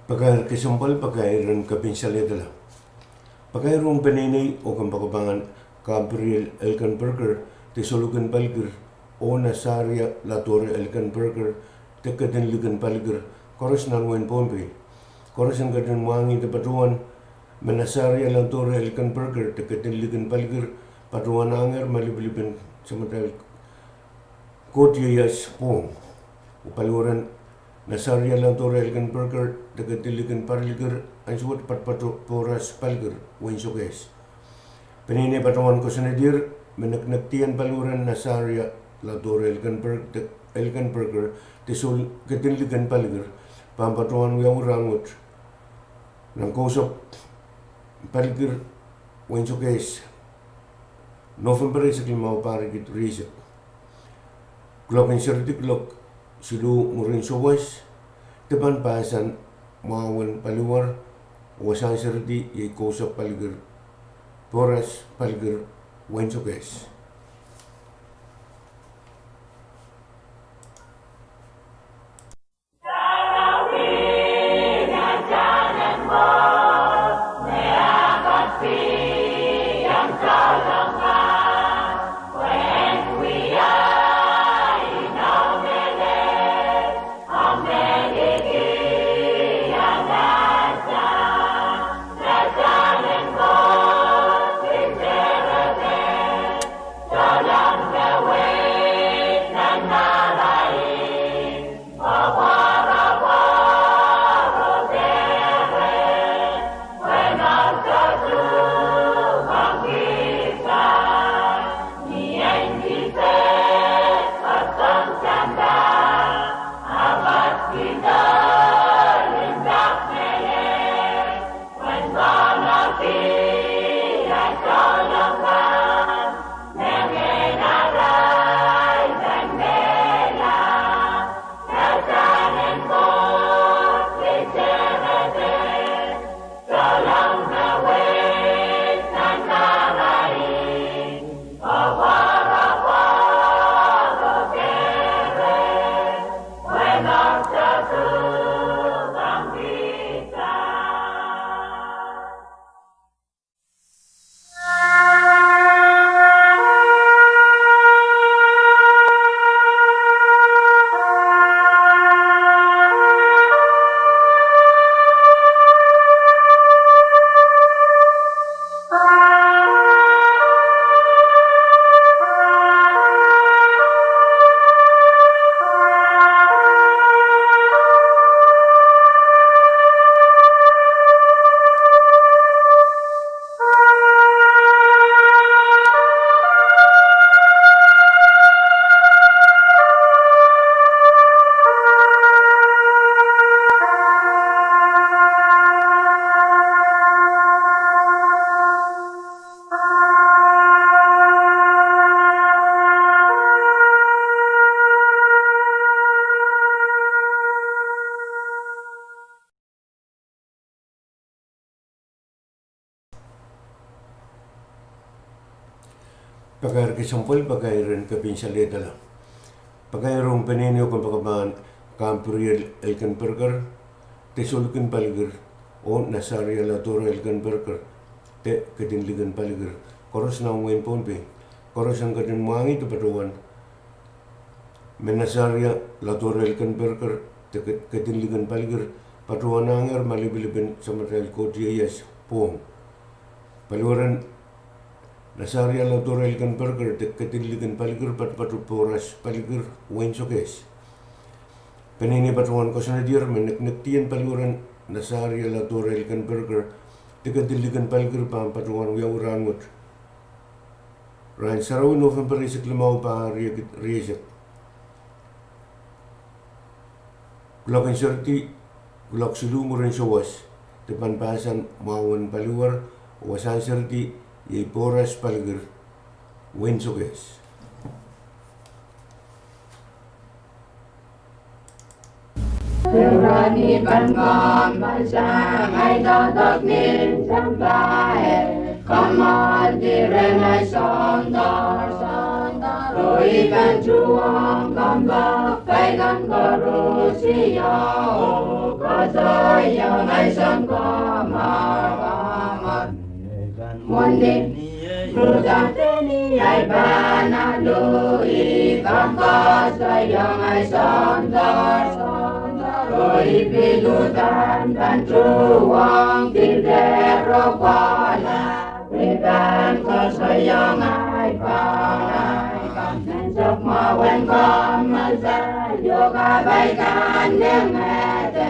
Pakair kesempwal, pakair en kepin salehda. Pakair ong peneinei oh kempoakepahn Gabriel Elkenberger de Solukin Palkir oh Nasaria Ladore Elkenberger de Kedinlikin Palkir, koaros nan wehin Pohnpei. Koaros en ketin mwahngih de patohwan me Nasaria Ladore Elkenberger de Kedinlikin Palkir patohwanahnger malipilipin samatail koht ieias pwong. Oh paliweren Nasaria Ladore Elkenberger de Kedinlikin Palkir ansou wet patopato Poras Palkir, wehin Sokehs. Peneinei patohwan koasoanedier me neknekdien paliweren Nasaria Ladore Elkenberg de, Elkenberger de Sol Kedinlikin Palkir pahn patohwan wiawi rahnwet nan Kousapw Palkir, wehin Sokehs, November eisek limau, pahr riekid rieisek. Kuloak en serdi kuloak siluh mwurin sawas, de pahn pahsan mwahu en paliwar, wasahn serdi iei Kousapw Palkir, Poras Palkir, wehin Sokehs. Pakair kesempwal, pakair en kepin salehda. Pakair ong peneinei oh kempoakepahn Gabriel Elkenberger de Solukin Palkir oh Nasaria Ladore Elkenberger de Kedinlikin Palkir, koaros nan wehin Pohnpei. Koaros en ketin mwahngih de patohwan me Nasaria Ladore Elkenberger de Ke-, Kedinlikin Palkir patohwanahnger malipilipin samatail koht ieias pwong. Paliweren Nasaria Ladore Elkenberger de Kedinlikin Palkir patopato Poras Palkir, wehin Sokehs. Peneinei patohwan koasoanedier me neknekdien paliweren Nasaria Ladore Elkenberger de Kedinlikin Palkir pahn patohwan wiawi rahnwet, rahn sarawi, November eisek limau, pahr riekid rieisek. Kuloak en serdi kuloak siluh mwurin sawas, de pahn pahsan mwahu en paliwar, wasahn serdi iei Poras Palkir, wehin Sokehs. Irani pahn kampasang ai doadoahk nin sampah, kamwahuldih rehn ai soundoar, oh I pahn tuhong kompoak paikan koaros, oh Koasoiong ahi sounkomour, komour. Mwohni Suhs, ni ei pahn alu, I pahn koasoiong ahi sounkomour, sounkomour. Oh I pil uhdahn pahn tuhwong, pil dehr oh kohla. I pahn koasoiong ahi pahn, ahi pahn. Nan sounpar mwahu en kommoal, oh kapai kan mengehda,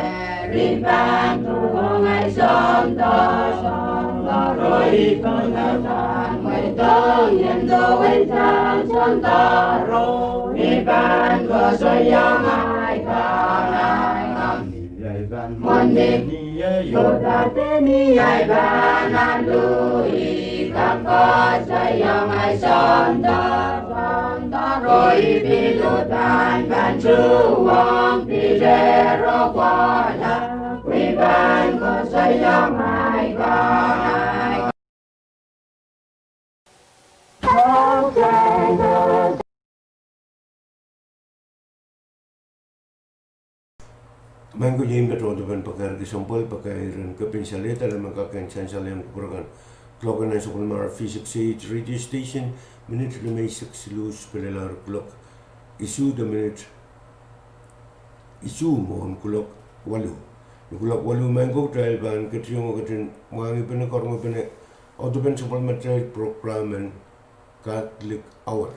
I pahn tuhwong ahi sounkomour, sounkomour. Oh I pahn koasoiong ahi pahn, mweidohng ien dowen sang sounkomour. Oh I pahn koasoiong ahi pahn, ahi pahn. Mwohni Suhs, ni ei pahn alu, I pahn koasoiong ahi sounkomour, sounkomour. Oh I pil uhdahn pahn tuhwong, pil dehr oh kohla. I pahn koasoiong ahi pahn, ahi pahn. Maing ko, iei me tohtohpen pakairki sounpwal, pakairen kepin salehda, leme kak en sansal ong kupwur akan. Kuloak nan sapwellimomwi V six eight radio station, minit limeisek siluh pil lel kuloak isuh de minit isuh mwohn kuloak waluh. Ni kuloak waluh maing ko, kitail pahn ketin iang ketin mwahngih pene, karonge pene, audepen sapwellimatail program en Catholic Hour.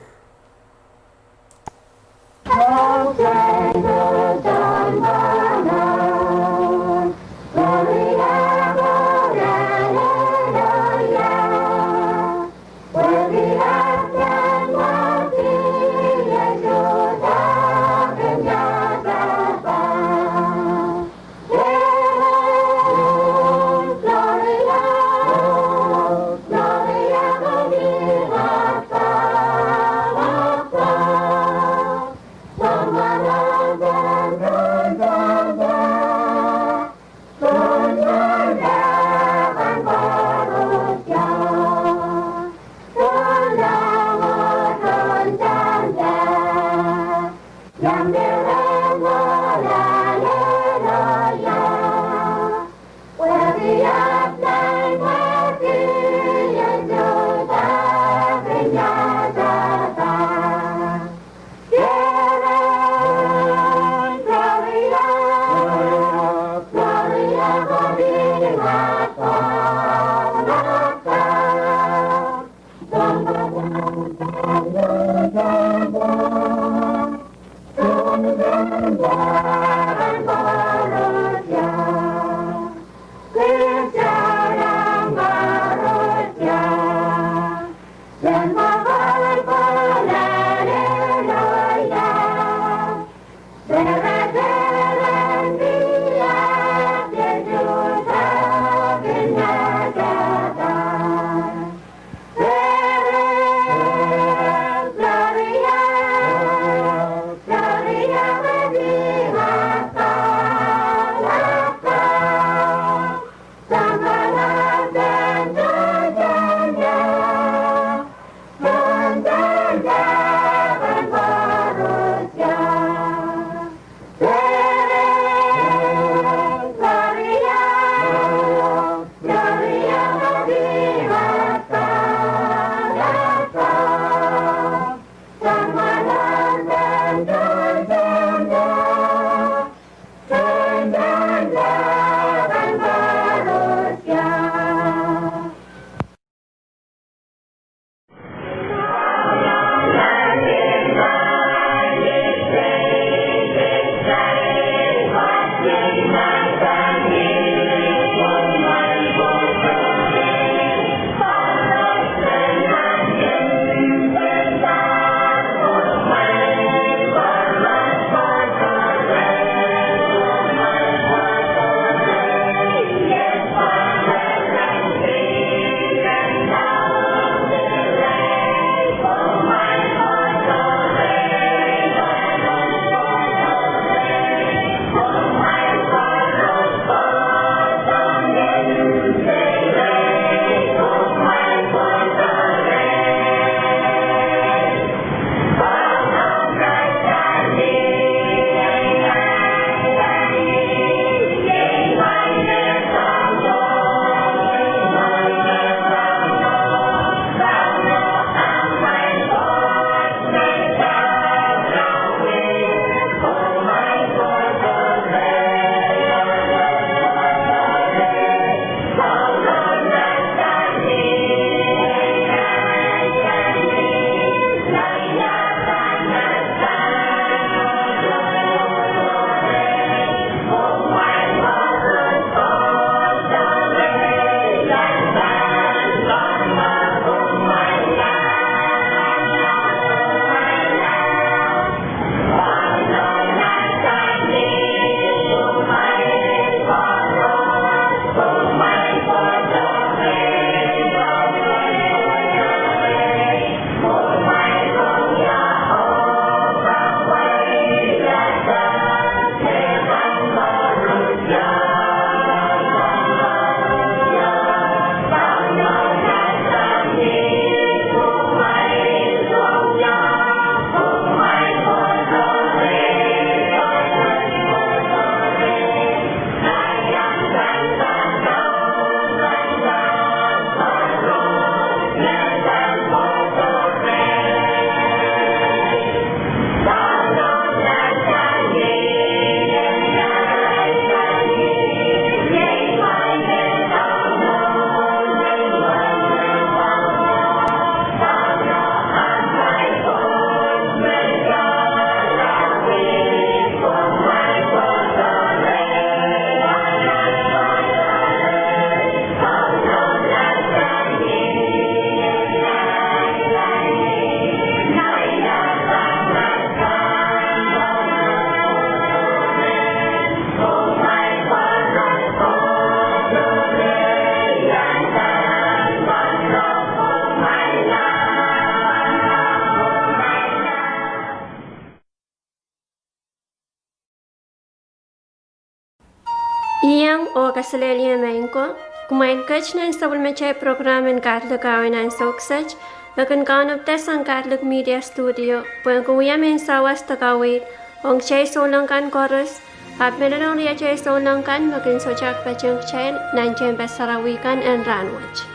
Iang oh kaselehlie maing ko, kumwail ket nan sapwellimatail prokram en Catholic Hour nan soukiset, me kin kaunopada sang Catholic Media Studio, pwehn kin wia mehn sawas de kaweid ong kitail souleng kan koaros, ahpw mehlel ong riatail souleng kan me kin sohte kak patehng kitail nan tehnpas sarawi kan en rahnwet.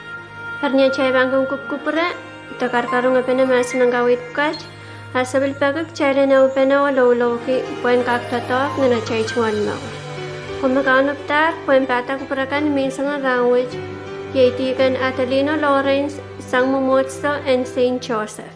Eri ni atail pahn kin kupwukupwure de karakarongpene mahsen en kaweid pwukat, a se pil peki kitail en ehupene oh loulouki pwehn kak doadoahk nan atail tungoal mour. Komw me kaunopadahr pwehn pahda kupwure kan ni menseng en rahnwet, iei Deacon Adelino Lawrence sang mwomwohdiso en Saint Joseph.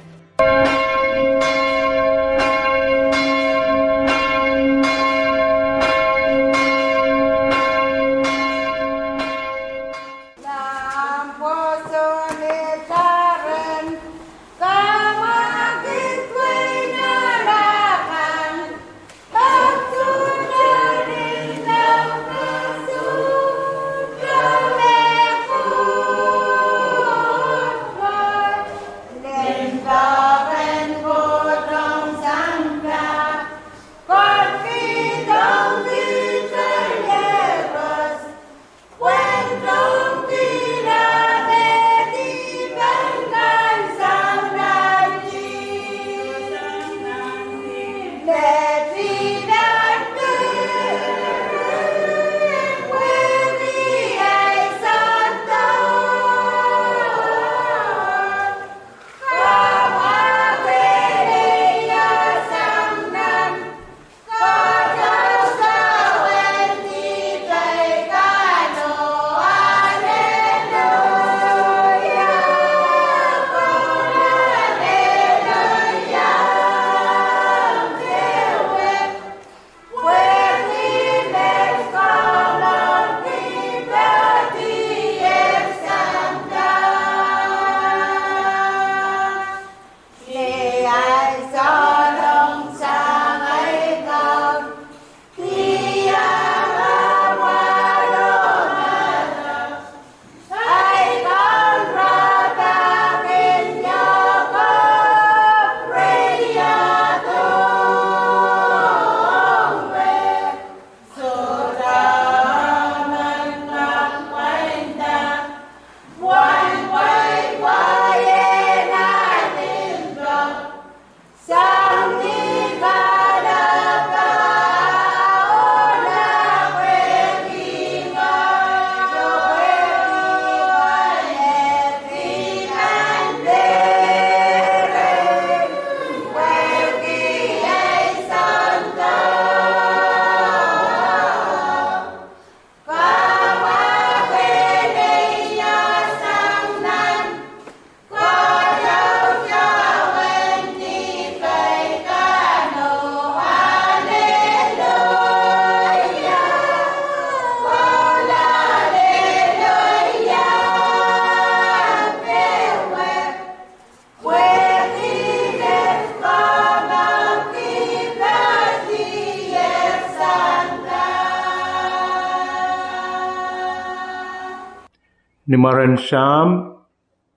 Ni mwaren Sahm,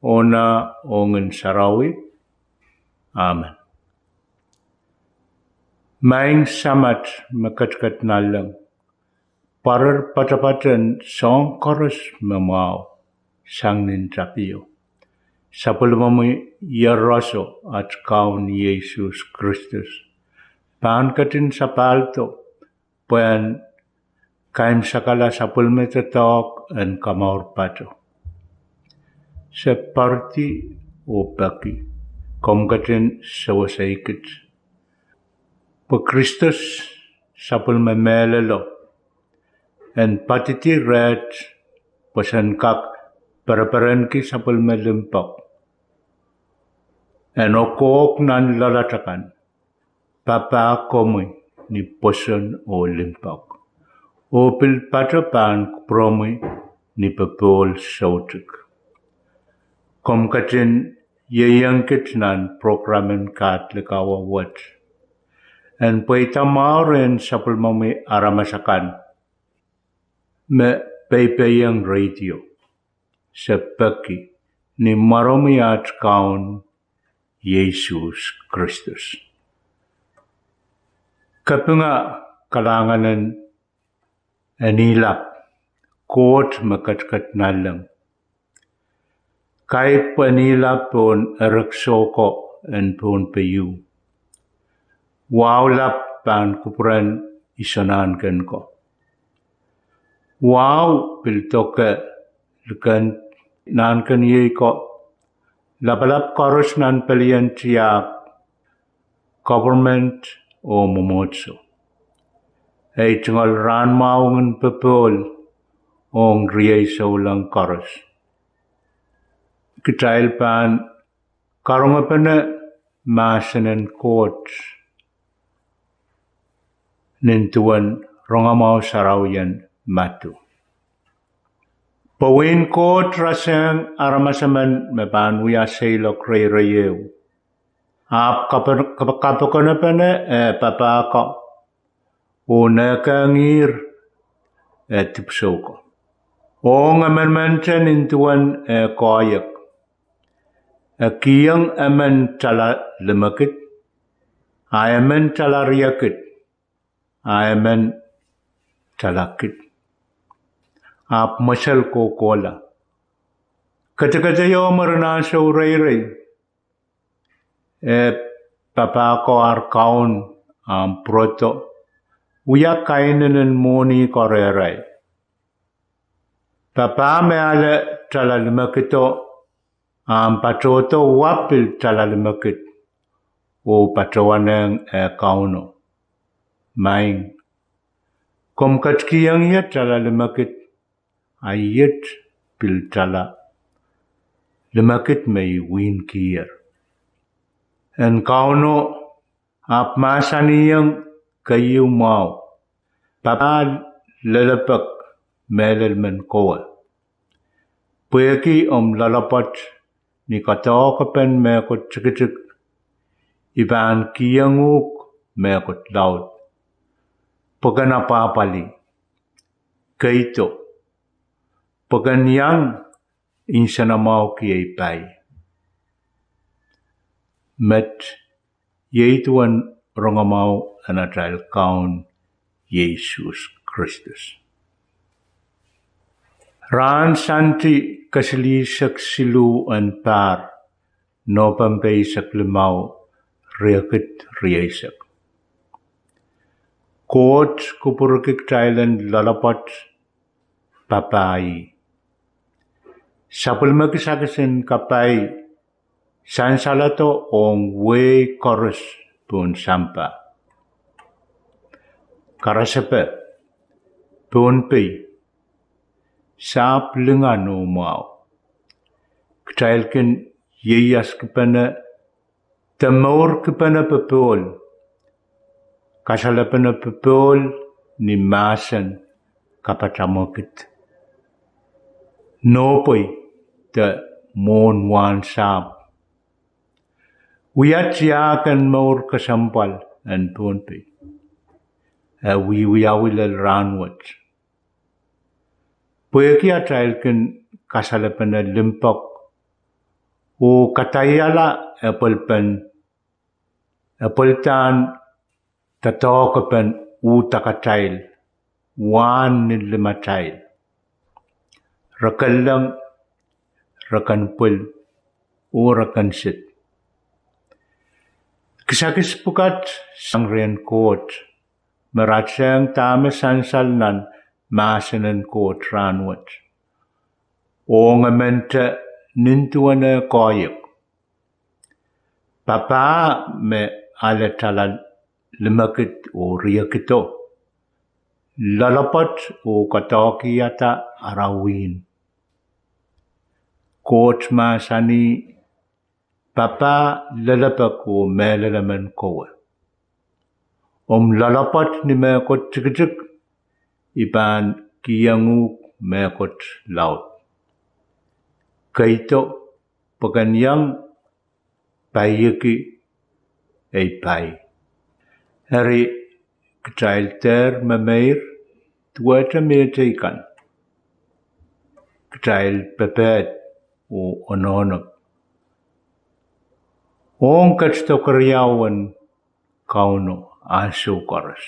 oh Nah, oh Ngehn Sarawi. Amen. Maing Samat me ketiket nanleng, pwarer poatopoat en soahng koaros me mwahu sang nin tapio, sapwellimomwi Iehroso, at Kaun Iehsus Kristus, pahn ketin sapahldo pwehn kaimwisekala sapwellime doadoahk en komour pato. Se poaridi oh peki komw ketin sewese kit, pwe Kristus sapwellime mehlelo en poadidi reht pwe sen kak pereperenki sapwellime limpoak, en okohk nan loalatail kan, papah komwi ni pwoson oh limpoak, oh pil pato pahn kupwuromwi ni popohl soutuk. Komw ketin ieiang kit nan prokram en Catholic Hour wet, en pweida mwahu rehn sapwellimomwi aramas akan me peipeiong radio. Se peki ni mwaromwi at Kaun Iehsus Kristus. Kapinga kalahngan en, en ilap Koht me ketiket nanleng. Kaipwenihla pohn erekiso ko en Pohnpei ieu. Wahu lap pahn kupwuren Iso Nahnken ko. Wahu pil doke liken nahnkeniei ko, lapalap koaros nan pelien tiahk, government oh mwomwohdiso. Ei tungoal rahnmwahungen popohl ong riei souleng koaros. Kitail pahn karongepene mahsen en Koht nin duwen rongamwahu sarawien Madiu. Pwe wehin Koht rasehng aramas emen me pahn wia seiloak reirei ehu, ahpw kape-, kape-, kapokonepene eh papah ko, oh nehkehng ihr eh dipwisou ko. Ong emenemente nin duwen eh koahiek, e kihong emen tala limekid, a emen tala riekid, a emen tala kid. Ahpw mwesel kohkohla. Keteketeio mwurin ansou reirei, eh, papah ko ar kaun ahmw pwurodo, wia kainenen mwohni ko rehrail. Papah me ale tala limekido, ahmw patohdo wa pil tala limekid, oh patohwanehng eh Kauno: Maing, komw ketikihong ie tala limekid, a iet pil tala limekid me I wihkier. En Kauno ahpw mahsanihong keieu mwahu: Papah lelepek mehlel men kowe. Pwehki omw loalopwoat ni doadoahkepen mehkot tikitik, I pahn kihong uhk mehkot laud. Pwe ken apwahpwalih. Keido, pwe ken iang nsenamwahuki ei pai. Met, iei duwen rongamwahu en atail Kaun Sises Kristus. Rahn Sande kesilihsek siluh en pahr, Nopempe eisek limau, riekid rieisek. Koht kupwurki kitail en loalopwoat papah ih. Sapwellime kisakis en kapai sansalado ong wehi koaros pohn sampah. Karasepe, Pohnpei, sahpw lingan oh mwahu. Kitail kin ieiaskipene de mourkipene popohl, kasalepene popohl ni mahsen kapatamwekid, nohpwei de mwohn wahn sahpw. Wia tiahk en mour kesempwal en Pohnpei, e wiewiawi lel rahnwet. Pwehki atail kin kasalepene limpoak oh kadaiala epwelpen, epweldahn doadoahkepen uhdakatail, wahn ni limatail, re ken leng, re ken pwil, oh re ken sid. Kisakis pwukat sang rehn Koht me rasehng dahme sansal nan mahsen en Koht rahnwet. Ong emente nin duwen eh koahiek, papah me ale tala limekid oh riekido, loalopwoat oh koadoahkihada ara wihn. Koht mahsanih: Papah lelepek oh mehlel emen kowe. Omw loalopwoat ni mehkot tikitik, I pahn kihong uhk mehkot laud. Keido, pwe ken iang paieki ei pai. Eri, kitail dehr memeir duwehte mehteikan. Kitail pepehd oh onohnop ong ketido keriau en Kauno ansou koaros.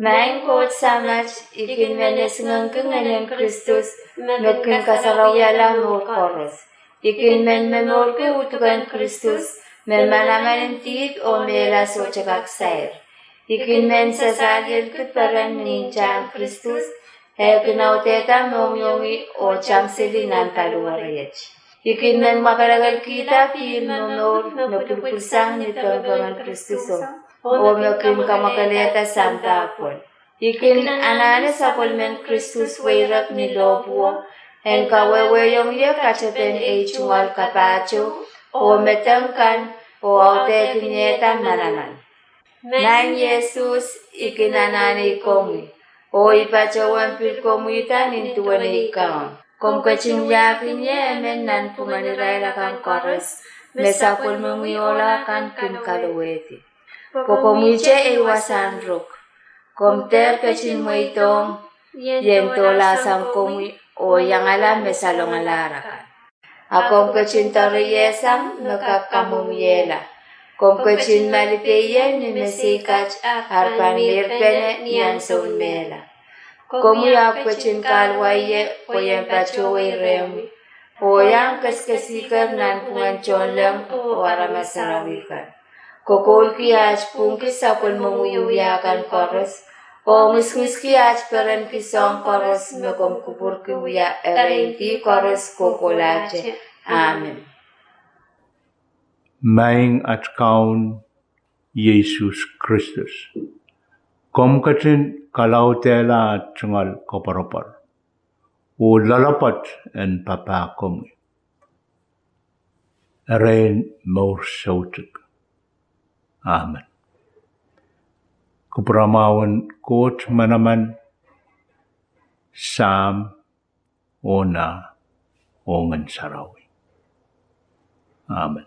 Maing Koht Samat, I kin men esingengki Ngehnen Kristus me kin kasarawihala mour koaros. I kin men momourki uduk en Kristus me manaman en dihp oh mehla sohte kak sair. I kin men sasalielki peren ni ntahn Kristus, eh kin audehda mohngiongi oh tangseli nan paliwere iet. I kin men mwakelekelkihda pihl momour me pwilipwilsang ni pengpengen Kristuso, oh me kin kamwakelehda sampah pwon. I kin anahne sapwellimen Kristus weirek ni lohpwuo, en kawehwehiong ie katepen ei tungoal kapahtou oh medek kan, oh audehkihda manaman. Maing Sises, I kin anahne komwi, oh I patohwan pil komwihda nin duwen ei Kaun. Komw ketin wiahkin ie emen nanpwungen irail akan koaros me sapwellimomwi ohla kan kin kalowehdi. Pwe komwihte ei wasahn ruk. Komw dehr ketin mweidohng ien dohlahsang komwi oh iangala me salongalahr akan. A komw ketin doareiehsang me kak kamwomwiehla. Komw ketin malipe ie ni mesei kat ar pahn meirpene ni ansoun mehla. Komwi ahpw ketin kahluwa ie pwe ien patohwei rehmwi, oh iang kesikesiker nanpwungen tohnleng oh aramas sarawi kan. Kokoulki aht pwungki sapwellimomwi wia kan koaros, oh ngisingiski aht perenki soahng koaros me komw kupwurki wia erein dih koaros kohkohlahte. Amen. Maing at Kaun Sises Kristus, komw ketin kalaudehla aht tungoal koapworopwor oh loalopwoat en papah komwi, erein mour soutuk. Amen. Kupwuramwahun Koht manaman, Sahm, oh Nah, oh Ngehn Sarawi. Amen.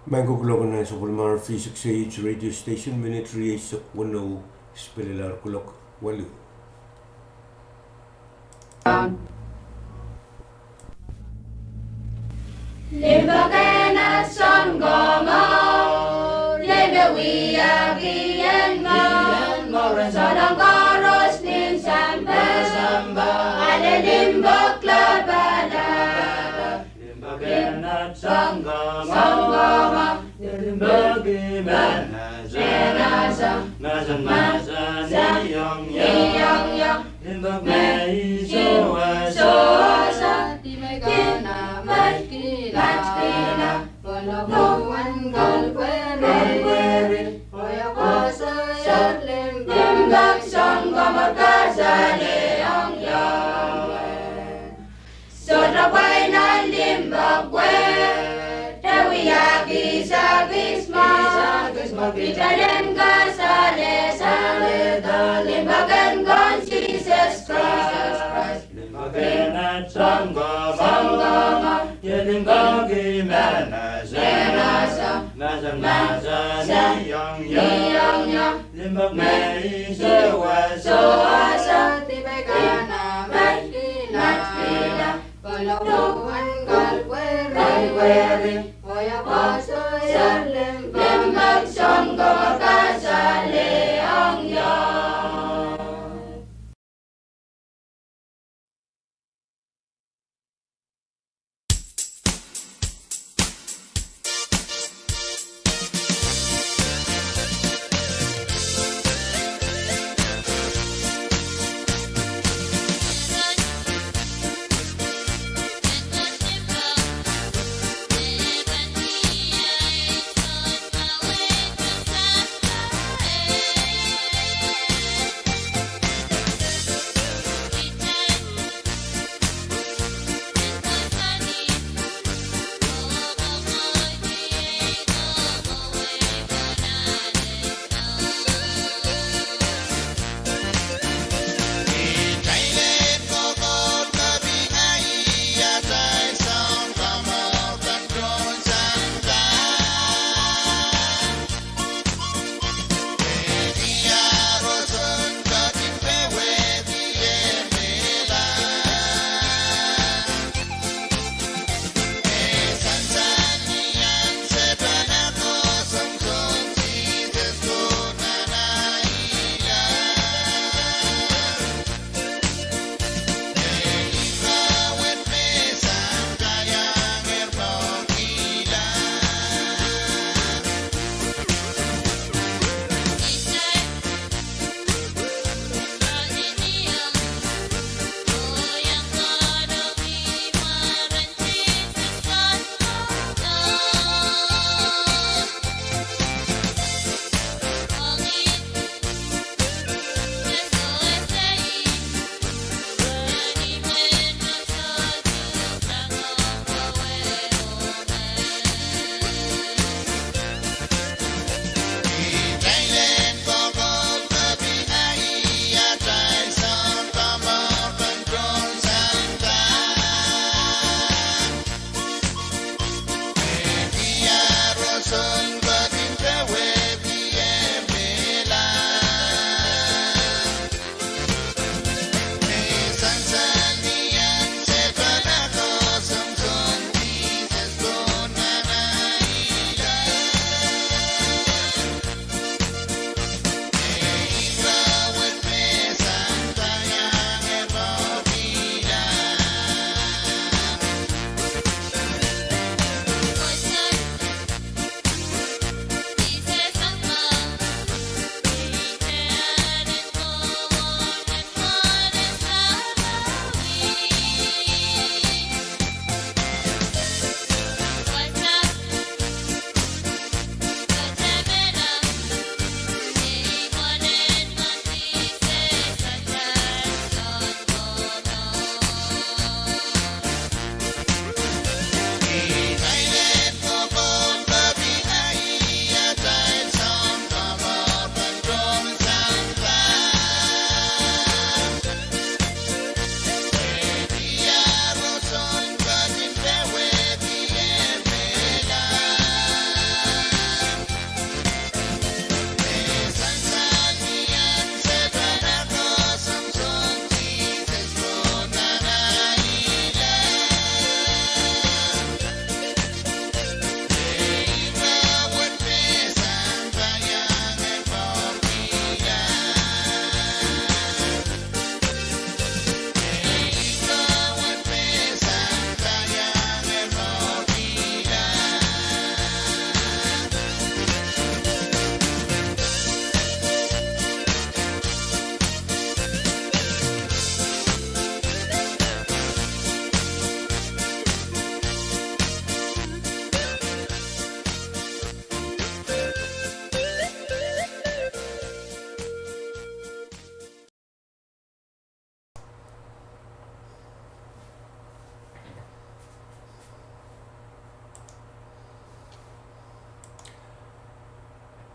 Maing ko, kuloak nan sapwellimomwi V six A H radio station, minit rieisek weneu, spelelahr kuloak waluh. Limpoak en at Sounkomour, lel me wiahki ien mour, souleng koaros nin sampah, ale limpoak lapalap. Limpoak en at Sounkomour, limpoak me mahsen, mahsen, mahsen, iong, iong, limpoak me I sewese, dih me I kanapehkihla, pwe lohpwuwen kohl query, oh koasoia limpoak, limpoak Sounkomour kasalehiong ie. Sohte pwain nan limpoak wet, e wiahki sakis mwahu, kitalen kasale sang limpoak en Kaun Sises Krais. Limpoak en at Sounkomour, limpoak me mahsen, mahsen, mahsen, iong, iong, limpoak me I sewese, sewese, dih me I kanapehkihla, pwe lohpwuwen kohl query, oh koasoia limpoak, limpoak Sounkomour kasalehiong ie.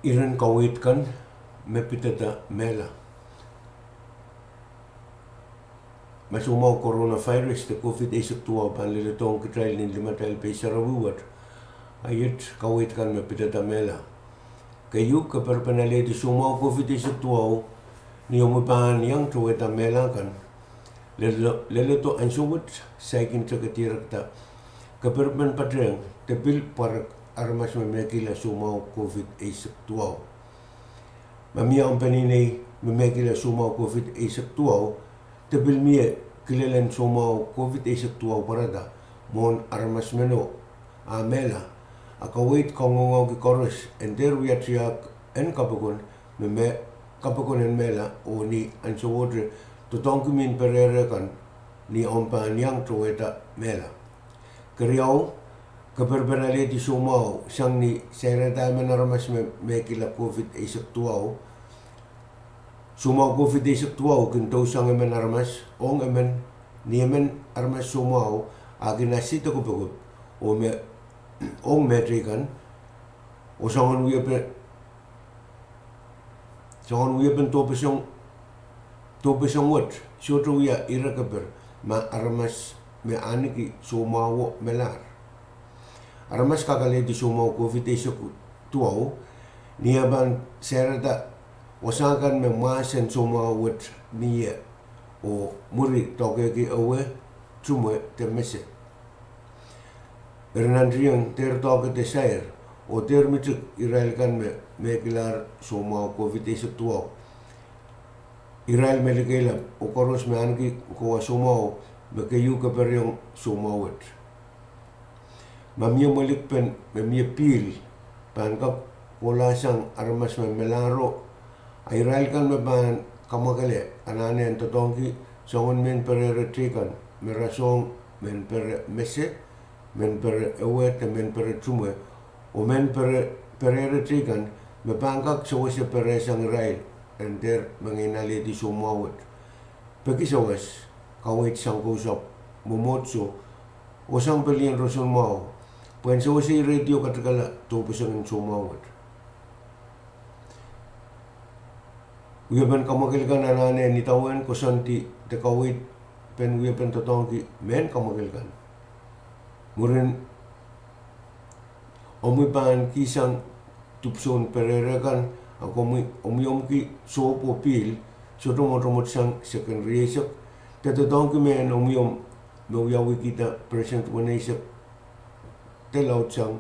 Iren kaweid kan me pidada mehla. Ma soumwahu coronavirus de COVID eisek duwau pahn leledohng kitail nin limatail pehi sarawi wet, a iet kaweid kan me pidada mehla. Keieu, keperpen alehdi soumwahu COVID eisek duwau ni omwi pahn iang towehda mehla kan, leledo, leledo ansou wet saikinte ke dierekda keperpen patehng de pil pwarek aramas me mehkihla soumwahu COVID eisek duwau. Ma mie omw peneinei me mehkihla soumwahu COVID eisek duwau, de pil mie kilelen soumwahu COVID eisek duwau pwarada mwohn aramas meno, a mehla, a kaweid kangoange koaros en dehr wia tiahk en kapokon me, me kapokon en mehla, oh ni ansowohte doadoahngki mehn perehre kan ni omw pahn iang towehda mehla. Keriau, keperpen alehdi soumwahu sang ni sairada emen aramas me mehkihla COVID eisek duwau. Soumwahu COVID eisek duwau kin dousang emen aramas, ong emen, ni emen aramas soumwahu a kin asi de kopokop, oh me, ong mehteikan, oh soangen wiepen, soangen wiepen dohpeseng, dohpeseng wet sohte wia ire keper ma aramas me ahneki soumwahuo melahr. Aramas kak alehdi soumwahu COVID eisek duwau ni eh pahn sairada wasa kan me mwahs en soumwahu wet ni ie, oh mwuri doahkehki ewe, tumwe de mese. Eri nantihong dehr doahke de sair, oh dehr mitik irail kan me mehkihlahr soumwahu COVID eisek duwau. Irail me likeilap oh koaros me ahneki kowa soumwahu me keieu keperiong soumwahu wet. Ma mie mwelikpen me mie pihl pahn kak kohla sang aramas me melahro, a irail kan me pahn kamwakele anahne en doadoahngki soangen mehn perehre teikan me rasehng mehn pere mese, mehn pere ewe de mehn pere tumwe, oh mehn pere, perehre teikan me pahn kak sewese perehsang irail en dehr mengei alehdi soumwahu wet. Peki sewesein kaweid sang kousapw mwomwohdiso oh sang pelien roson mwahu pwehn sewese ire radio katikala dohpesengen soumwahu wet. Wiepen kamwakel kan anahne en idawehn koasoandi de kaweid pen wiepen doadoahngki mehn kamwakel kan. Mwurin omwi pahn kihsang dipwisoun perehre kan, a komwi omwiomwki sohp oh pihl, sohte mwotomwot sang seken rieisek, de doadoahngki mehn omwiomw me wiawihkihda percent weneisek de laudsang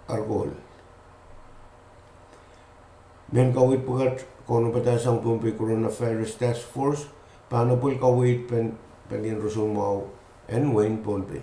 ar kohl. Mehn kaweid pwukat kaunopada sang Pohnpei Coronavirus Task Force pahn apwalih kaweid pen pelien roson mwahu en wehin Pohnpei.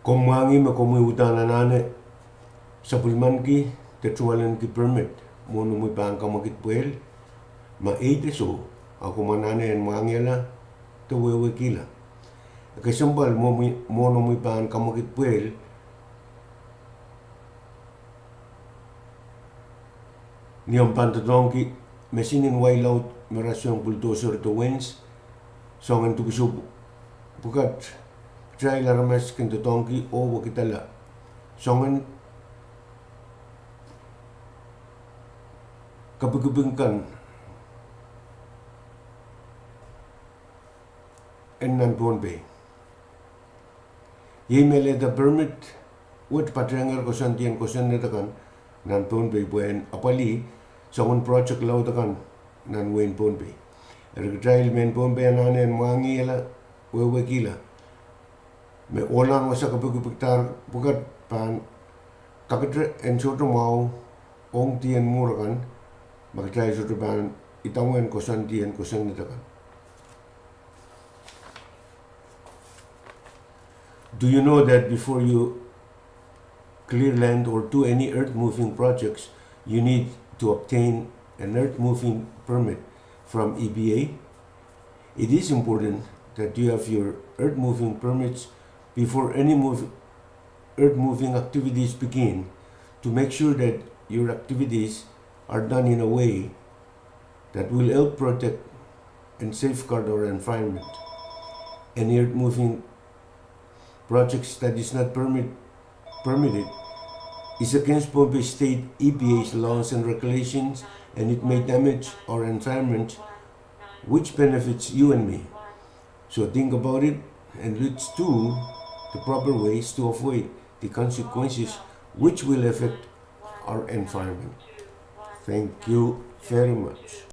Komw mwahngih me komwi uhdahn anahne sapwellimaniki de tungoalenki permit mwohn omwi pahn kamwekid pwehl. Ma ei de soh, a komw anahne en mwahngihala de wehwehkihla. E kesempwal mwohn omwi pahn kamwekid pwehl ni omw pahn doadoahngki mesihn en wai laud me rasehng bulldozer de wens, soangen dipwisou pwukat. Kitail aramas kin doadoahngki oh wekidala soangen kepikipik kan en nan Pohnpei. Iei me lehda permit wet patehng koasoandien kosonned akan nan Pohnpei pwehn apwalih soangen project laud akan nan wehin Pohnpei. Eri kitail mehn Pohnpei anahne en mwahngihala, wehwehkihla me ohlahn wasa kepikipikdahr pwukat pahn kakete en sohte mwahu ong dien mwuhr akan, ma kitail sohte pahn idawehn koasoandien kosonned akan. Do you know that before you clear land or do any earth moving projects, you need to obtain an earth moving permit from E P A? It is important that you have your earth moving permits before any move, earth moving activities begin to make sure that your activities are done in a way that will help protect and safeguard our environment. Any earth moving projects that is not permit, permitted is against Pohnpei State E P A's laws and regulations, and it may damage our environment, which benefits you and me. So think about it, and let's do the proper ways to avoid the consequences which will affect our environment. Thank you very much.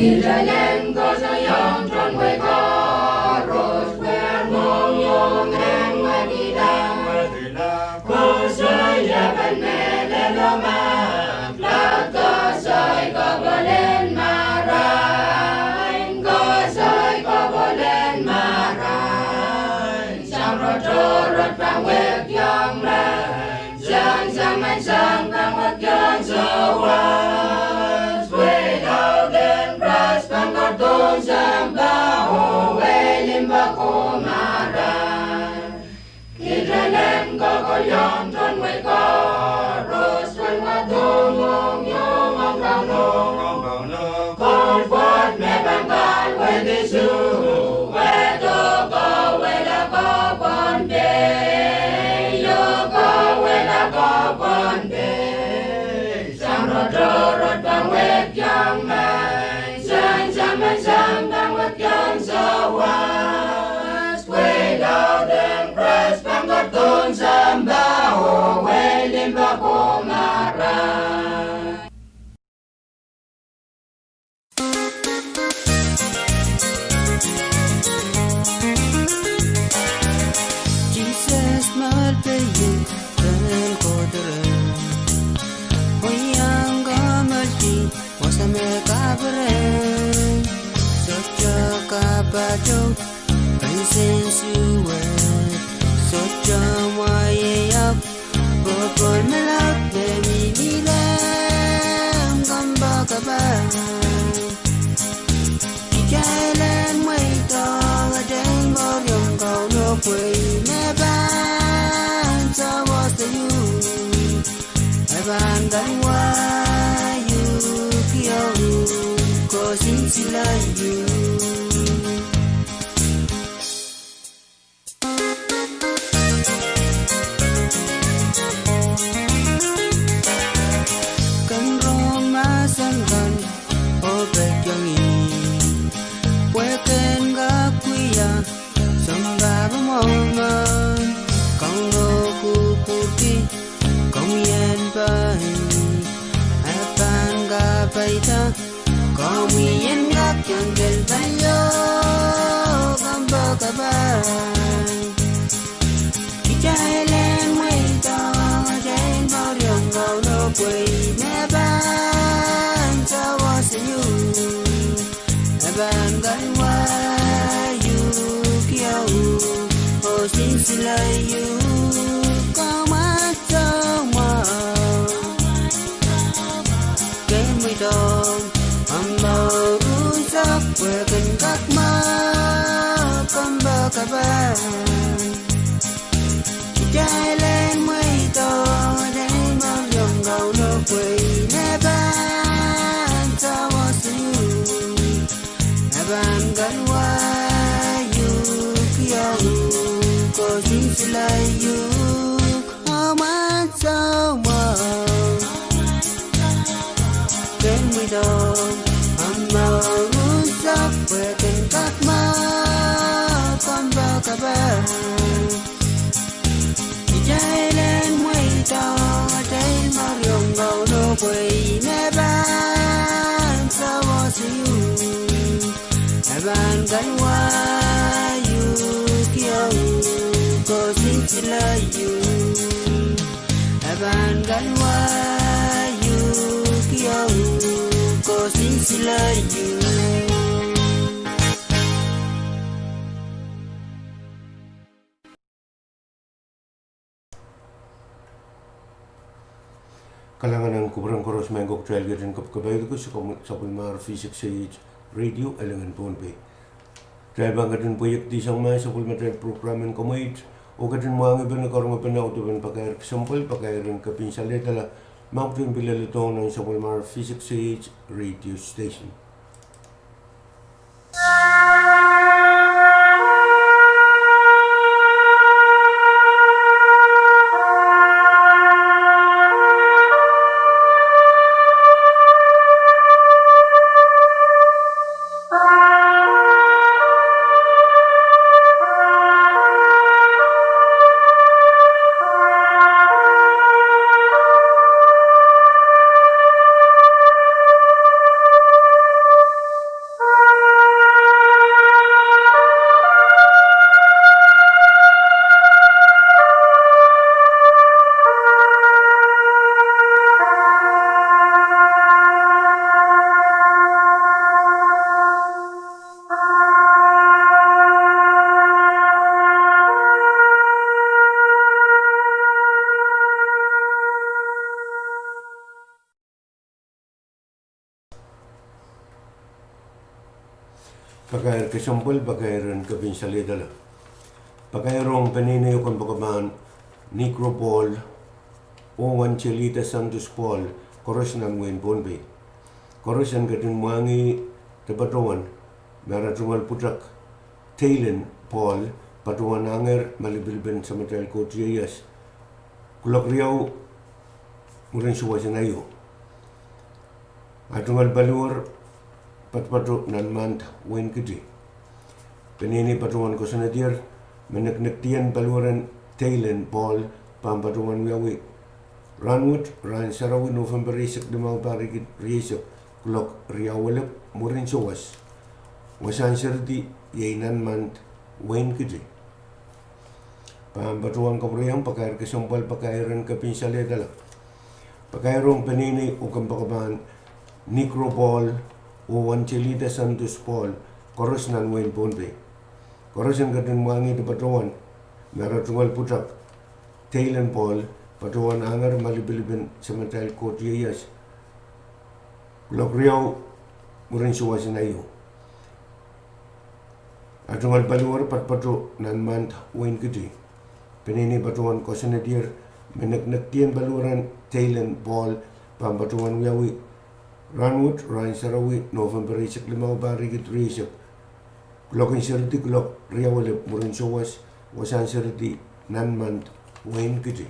Kitail en koasoiong tohn wehi koaros, pwe mohngiong en wekila. Koasoia pahn mehlelo ma, Koht koasoia koapwoalen marain, koasoia koapwoalen marain. Sang rotorot pahn wekiong mehn, sang samansang pahn wekiong sawas. Wehi laud en Krais pahn kohdohn sampah oh wehi limpoak oh marain. Kitail en koasoiong tohn wehi koaros, pwe mohngiong en wekila. Koht pwoat me pahn kalwekisuh, wehdo kawehla koapwohn pei, oh kawehla koapwohn pei. Sang rotorot pahn wekiong mehn, sang samansang pahn wekiong sawas. Wehi laud en Krais pahn kohdohn sampah oh wehi limpoak oh marain. Sises mehn pei, pahn kohdo reh. Pwe iang kamehlele, wasa me kapereh. Sohte kapato, pahn nsensuwed. Sohte mwahieiap, pwe pwon me laud me mihmi rehmw, kompoakepahi. Kitail en mweidohng atail mour ong Kauno pwe ih me pahn sawas ehu. E pahn kaluwa uhk, iou uhk, oh sinsile uhk. Ken rong mahsen kan oh peikiong ih, pwe ken kak wia sounpapah mwohmw. Kauno kupwurki komwi en pahn, e pahn kapaida komwi en kak iang kel pahn iou, kompoakepahi. Kitail en mweidohng atail mour ong Kauno pwe ih me pahn sawas ehu. E pahn kaluwa uhk, iou uhk, oh sinsile uhk, kamwa Ken mweidohng omw mour unsek pwe ken kak mwahu, kompoakepahi. Kitail en mweidohng atail mour ong Kauno pwe ih me pahn sawas ehu. E pahn kaluwa uhk, iou uhk, oh sinsile uhk, kamwa Ken mweidohng omw mour unsek pwe ken kak mwahu, kompoakepahi. Kitail en mweidohng atail mour ong Kauno pwe ih me pahn sawas ehu. E pahn kaluwa uhk, iou uhk, oh sinsile uhk. E pahn kaluwa uhk, iou uhk, oh sinsile uhk. Kalahngan en kupwuren koaros mehn ko, kitail ketin kapkapaiada sapwellimatail V six A H radio, Elengen, Pohnpei. Kitail pahn ketin pweiekdi sang mwahu sapwellimatail program en komweit, oh ketin mwahngih pene, karonge pene audepen pakair kesempwal, pakair en kepin salehdala, ma kitail pil leledohng nan sapwellimatail V six A H radio station. Pakair kesempwal, pakair en kepin salihdala. Pakair ong peneinei oh kompoakepahn Negro Paul oh Angelita Santos Paul, koaros nan wehin Pohnpei. Koaros en ketin mwahngih de patohwan me ara tungoal pwutak Teilen Paul, patohwan ahngehr malipilipen samatail koht ieias, kuloak riau mwurin souwas en aio. Ar tungoal paliwar patopato nan Mand, wehin Kiti. Peneinei patohwan koasoanedier me neknekdien paliwaren Teilen Paul pahn patohwan wiawi rahnwet, rahn sarawi, November eisek limau, pahr rieisek, kuloak riau elep mwurin souwas. Wasahn seridi iei nan Mand, wehin Kiti. Pahn patohwan kapwuriamwei pakair kesempwal, pakair en kepin salihdala. Pakair ong peneinei oh kompoakepahn Negro Paul oh Angelita Santos Paul, koaros nan wehin Pohnpei. Koaros en ketin mwahngih de patohwan me ara tungoal pwutak Teilen Paul, patohwan ahngehr malipilipen samatail koht ieias, kuloak riau mwurin souwas en aio. Ar tungoal paliwar patopato nan Mand, wehin Kiti. Peneinei patohwan koasoanedier me neknekdien paliwaren Teilen Paul pahn patohwan wiawi rahnwet, rahn sarawi, November eisek limau, pahr rieisek, kuloak en seridi kuloak riau elep mwurin souwas. Wasahn seridi nan Mand, wehin Kiti.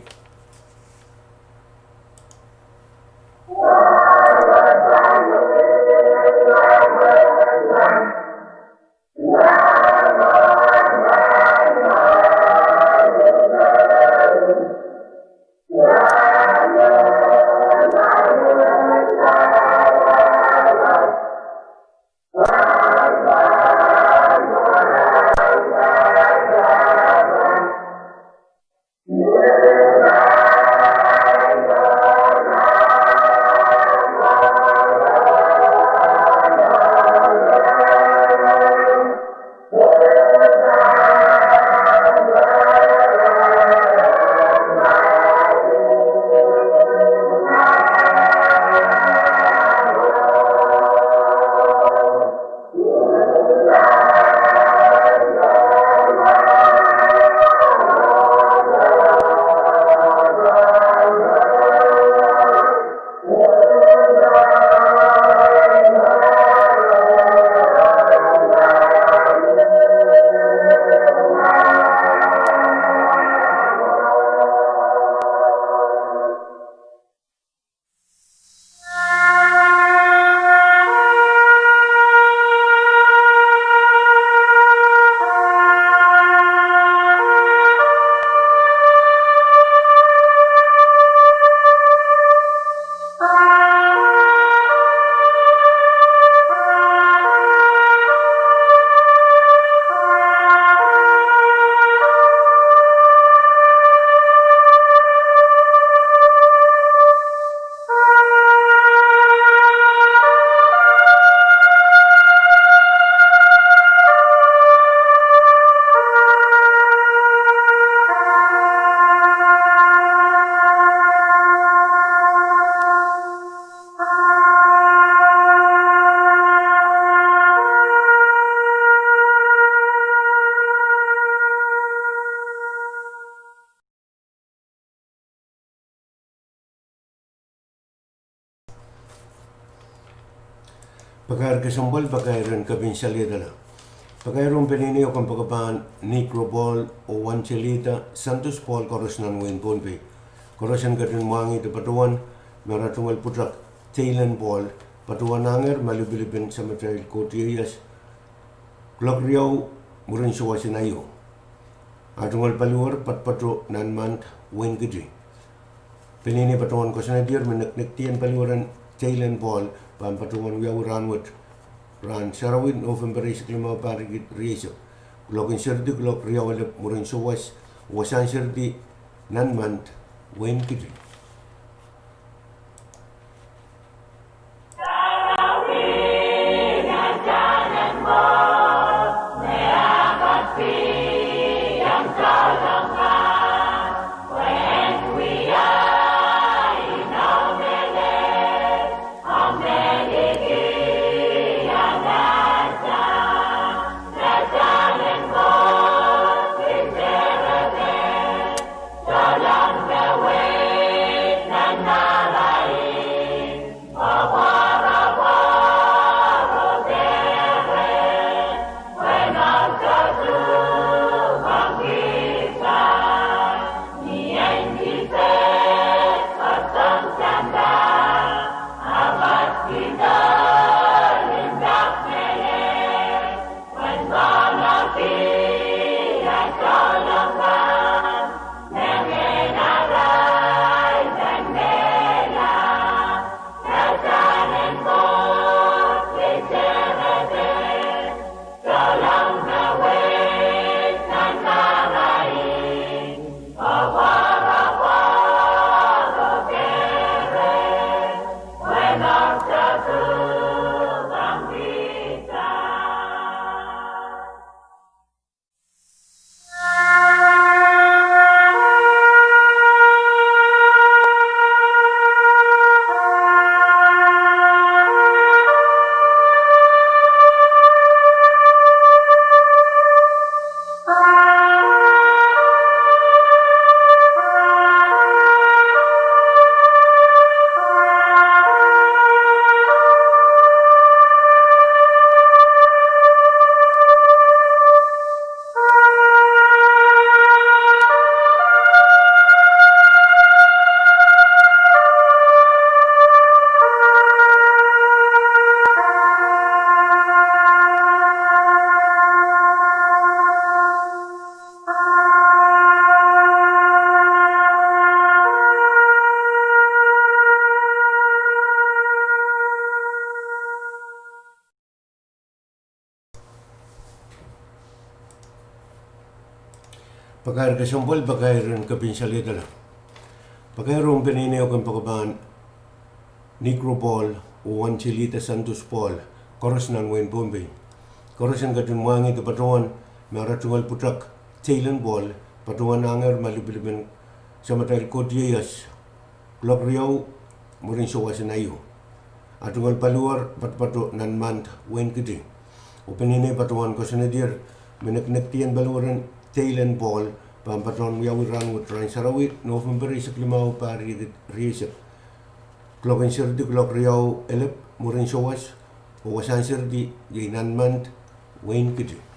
Pakair kesempwal, pakair en kepin salihdala. Pakair ong peneinei oh kompoakepahn Negro Paul oh Angelita Santos Paul, koaros nan wehin Pohnpei. Koaros en ketin mwahngih de patohwan me ara tungoal pwutak Teilen Paul, patohwan ahngehr malipilipen samatail koht ieias, kuloak riau mwurin souwas en aio. Ar tungoal paliwar patopato nan Mand, wehin Kiti. Peneinei patohwan koasoanedier me neknekdien paliwaren Teilen Paul pahn patohwan wiawi rahnwet, rahn sarawi, November eisek limau, pahr rieisek, kuloak en seridi kuloak riau elep mwurin souwas. Wasahn seridi nan Mand, wehin Kiti. Pakair kesempwal, pakair en kepin saliedala. Pakair ong peneinei o kempoakepahn Negro Paul oh Angelita Santos Paul, koaros nan wehin Pohnpei. Koaros en ketin mwahngih de patohwan me ara tungoal pwutak Teilen Paul, patohwan ahngehr ma lipilipen Samatail Koht ieias, kuloak riau mwurin souwas en aio. Ah tungoal paliwar patopato nan Mand, wehin Kiti. Oh peneinei patohwan koasoanedier me neknekdien paliwaren Teilen Paul pahn patohwan wiawi rahnwet rahn sarawi, November eisek limau, pahr riekid rieisek, kuloak en serdi kuloak riau elep mwurin souwas, oh wasahn serdi iei nan Mand, wehin Kiti.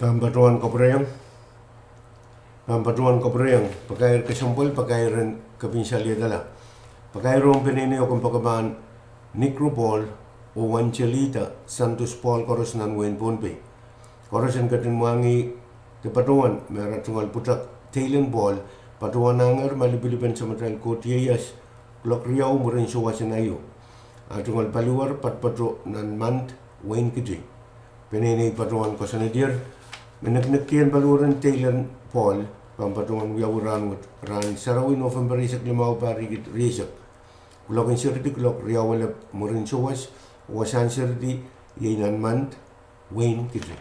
Pahn patohwan kapwurehiong, pahn patohwan kapwurehiong, pakair kesempwal, pakair en kepin saliedala. Pakair ong peneinei o kempoakepahn Negro Paul oh Angelita Santos Paul, koaros nan wehin Pohnpei. Koaros en ketin mwahngih de patohwan me ara tungoal pwutak Teilen Paul, patohwan ahngehr ma lipilipen Samatail Koht ieias, kuloak riau mwurin souwas en aio. Ah tungoal paliwar patopato nan Mand, wehin Kiti. Peneinei patohwan koasoanedier me neknekdien paliwaren Teilen Paul pahn patohwan wiawi rahnwet rahn sarawi, November eisek limau, pahr riekid rieisek, kuloak en serdi kuloak riau elep mwurin souwas, oh wasahn serdi iei nan Mand, wehin Kiti.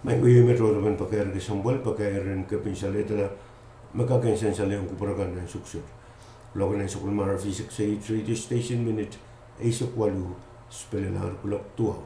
Maing, iei me tohropen pakair kesempwal, pakair en kepin salehda me kak en sansalehiong kupwur akan nan suksut. Lokaia nan Sokol Mara V six eight radio station minit eisek waluh, spelelahr kulok duwau.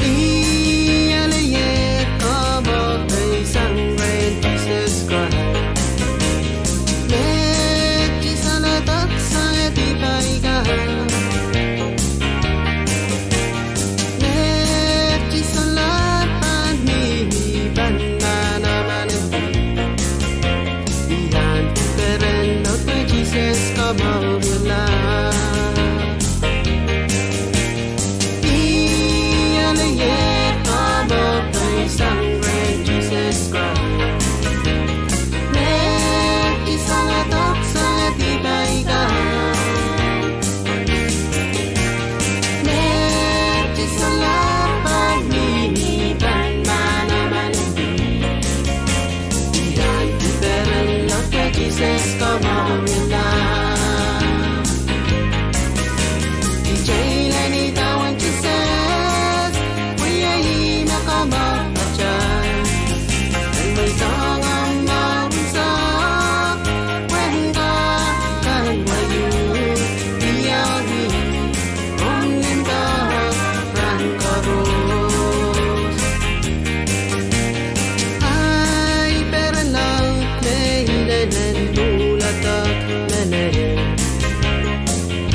Ih ale iet komour peisang rehn Sises Krais. Met I salehdahsang eh dipei kan.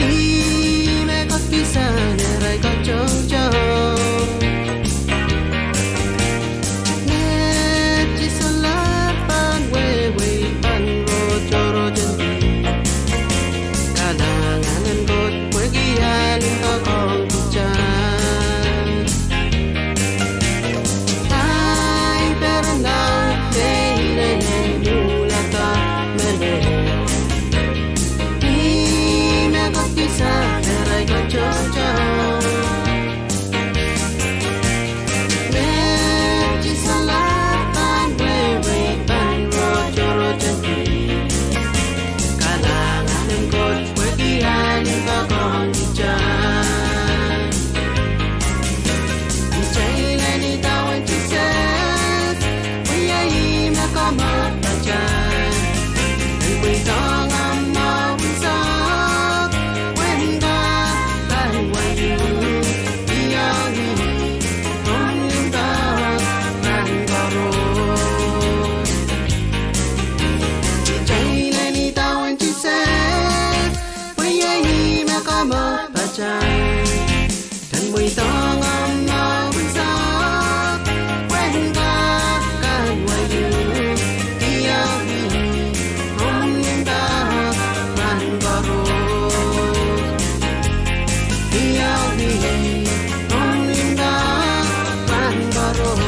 Ih me koasoandi sang irail katohtohn. Met I solahr pahn wehwei pahn rotorot en dihp. Kalahngan en Koht pwehki ah limpoak ong kitail. Ahi peren laud me inenen muhlahda menet. Ih me koasoandi sang irail katohtohn. Met I solahr pahn wehwei pahn rotorot en dihp. Kalahngan en Koht pwehki ah limpoak ong kitail. Kitail en idawehn Sises, pwe ih me kamwopatail. En pweidohng ahmw mwahu unsek, pwehn kak kanwahu, iang ih omw limpoak rahn koaros. Kitail en idawehn Sises, pwe ih me kamwopatail. En pweidohng ahmw mwahu unsek, pwehn kak kanwahu, iang ih omw limpoak rahn koaros. Iang ih omw limpoak rahn koaros.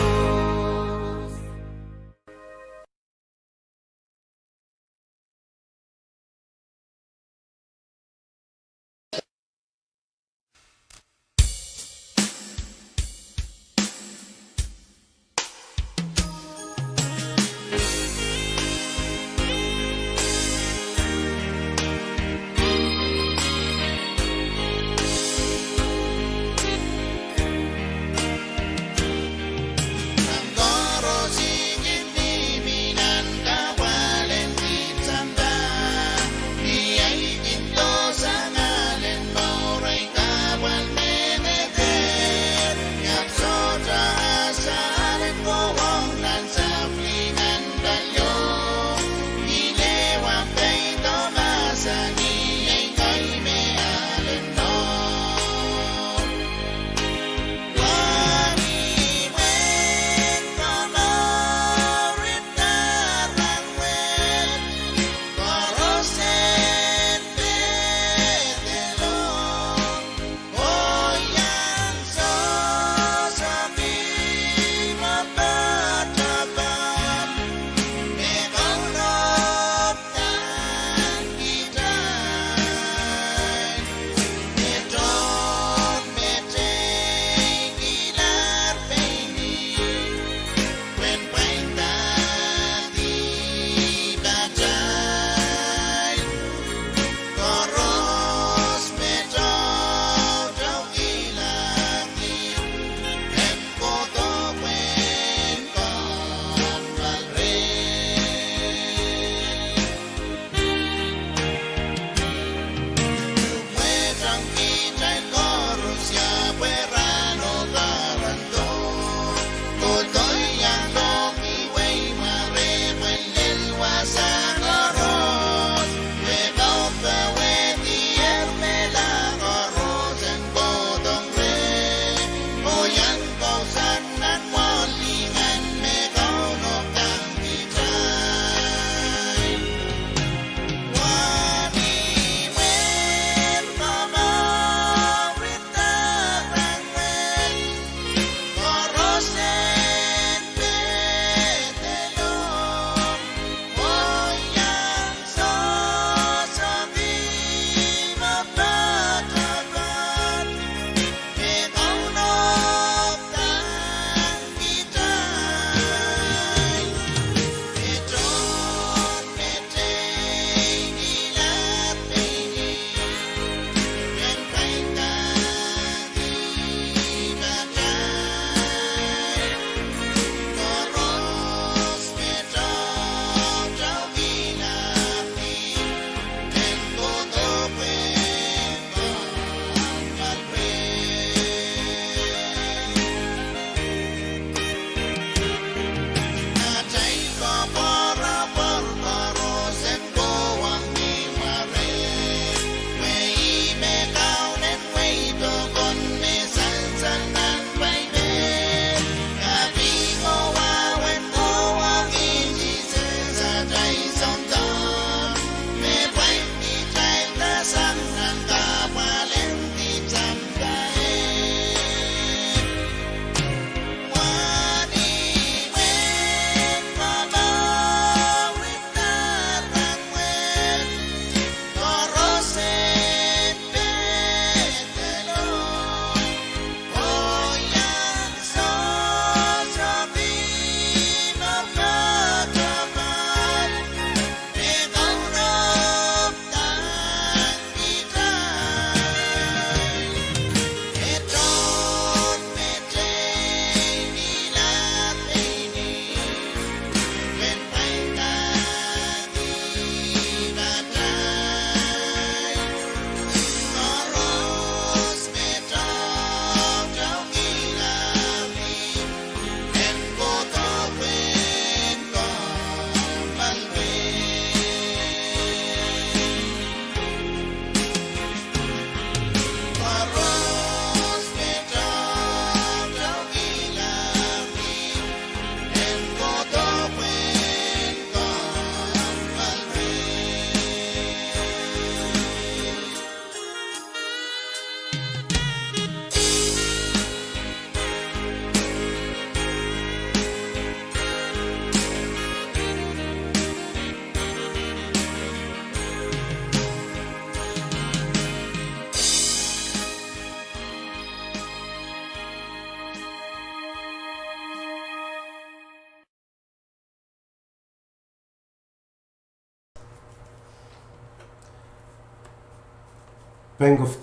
Bank of,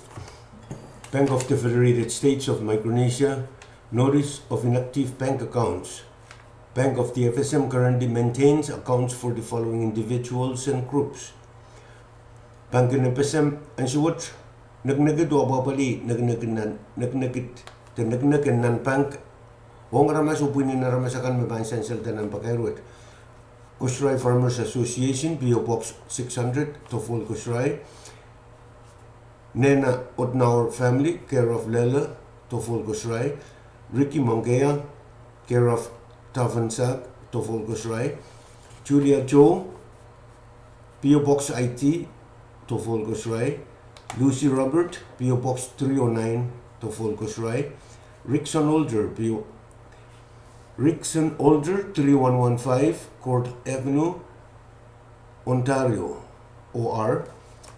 Bank of the Federated States of Micronesia, notice of inactive bank accounts. Bank of the F S M currently maintains accounts for the following individuals and groups. Bank en F S M ansou wet, nekinekid oh apwahpwalih nekinekid nan, nekinekid, de nekinekid nan bank ong aramas oh pwihnen aramas akan me pahn sansalda nan pakair wet. Kosrae Farmers Association, P O Box six hundred, Toffel, Kosrae. Nena Otnaur family, care of Lele, Toffel, Kosrae. Ricky Mongea, care of Tafansak, Toffel, Kosrae. Julia Joe, P O Box I T, Toffel, Kosrae. Lucy Robert, P O Box three oh nine, Toffel, Kosrae. Rickson Older, P O, Rickson Older, three one one five Court Avenue, Ontario, O R.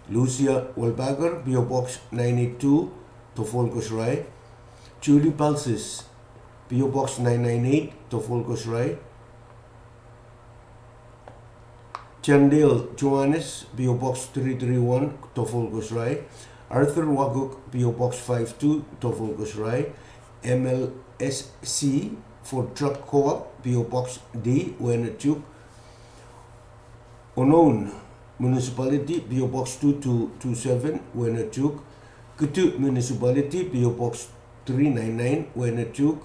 Lucia Wolbacher, P O Box nine eight two, Toffel, Kosrae. Julie Palsis, P O Box nine nine eight, Toffel, Kosrae. Chandale Johannes, P O Box three three one, Toffel, Kosrae. Arthur Wakuk, P O Box five two, Toffel, Kosrae. M L S C Ford Truck Co-op, P O Box D, Wehne, Chuuk. Onoun Municipality, P O Box two two two seven, Wehne, Chuuk. Kitu Municipality, P O Box three nine nine, Wehne, Chuuk.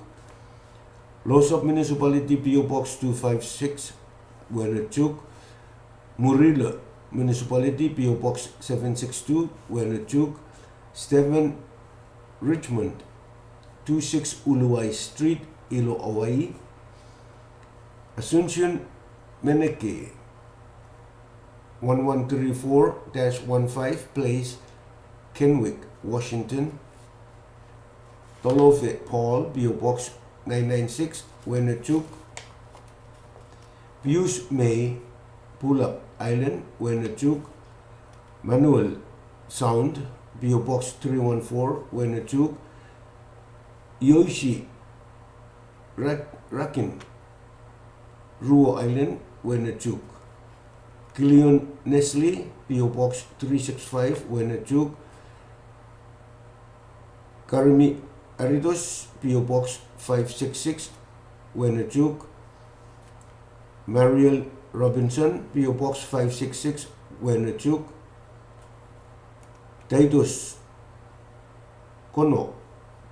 Losaip Municipality, P O Box two five six, Wehne, Chuuk. Murillo Municipality, P O Box seven six two, Wehne, Chuuk. Stephen Richmond, two six Uluwai Street, Hilo, Hawaii. Asuncion Meneke, one one three four dash one five Place, Kennewick, Washington. Tolofe Paul, P O Box nine nine six, Wehne, Chuuk. Pius May, Pulap Island, Wehne, Chuuk. Manuel Sound, P O Box three one four, Wehne, Chuuk. Yoichi Rak-, Rakin, Ruo Island, Wehne, Chuuk. Kilion Nestle, P O Box three six five, Wehne, Chuuk. Karimi Aritos, P O Box five six six, Wehne, Chuuk. Mariel Robinson, P O Box five six six, Wehne, Chuuk. Titus Kono,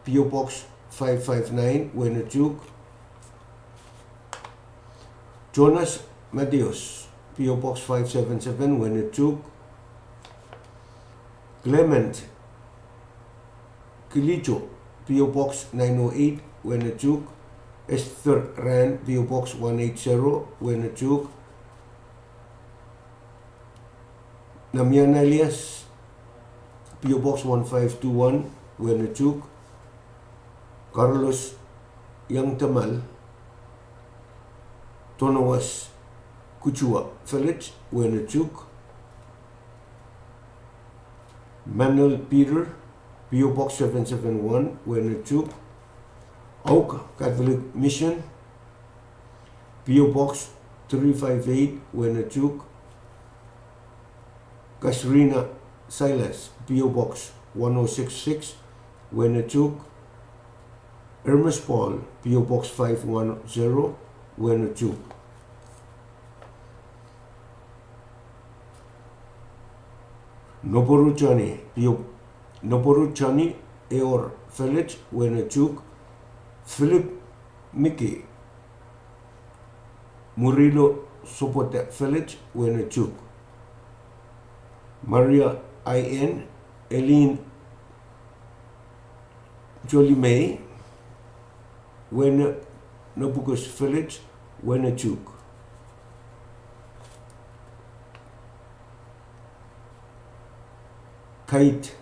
P O Box five five nine, Wehne, Chuuk. Jonas Mateos, P O Box five seven seven, Wehne, Chuuk. Clement Kilicho, P O Box nine oh eight, Wehne, Chuuk. Esther Rand, P O Box one eight zero, Wehne, Chuuk. Namiana Elias, P O Box one five two one, Wehne, Chuuk. Carlos Iang Tamal, Tonowas Kuchua Village, Wehne, Chuuk. Manuel Peter, P O Box seven seven one, Wehne, Chuuk. Auk Catholic Mission, P O Box three five eight, Wehne, Chuuk. Kasrina Silas, P O Box one oh six six, Wehne, Chuuk. Hermes Paul, P O Box five one zero, Wehne, Chuuk. Noporu Johnny, P O, Noporu Johnny, Eor Village, Wehne, Chuuk. Philip Miki, Murillo Sohpwete Village, Wehne, Chuuk. Maria I N, Eileen Jolimei, Wehne, Nabukos Village, Wehne, Chuuk. Kait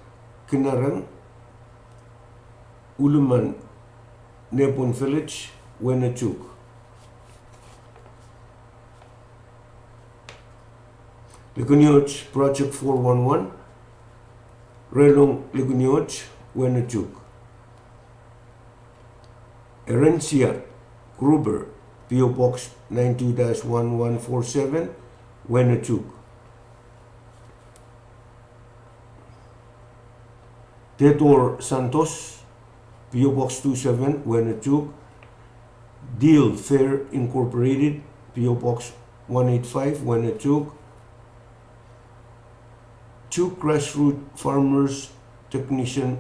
Kinarang, Uluman Nepwin Village, Wehne, Chuuk. Likeniot Project four one one, Relong Likeniot, Wehne, Chuuk. Erensia Gruber, P O Box nine two dash one one four seven, Wehne, Chuuk. Teodoro Santos, P O Box two seven, Wehne Chuuk. Deal Fair Incorporated, P O Box one eight five, Wehne Chuuk. Chuuk Grassroots Farmers Technician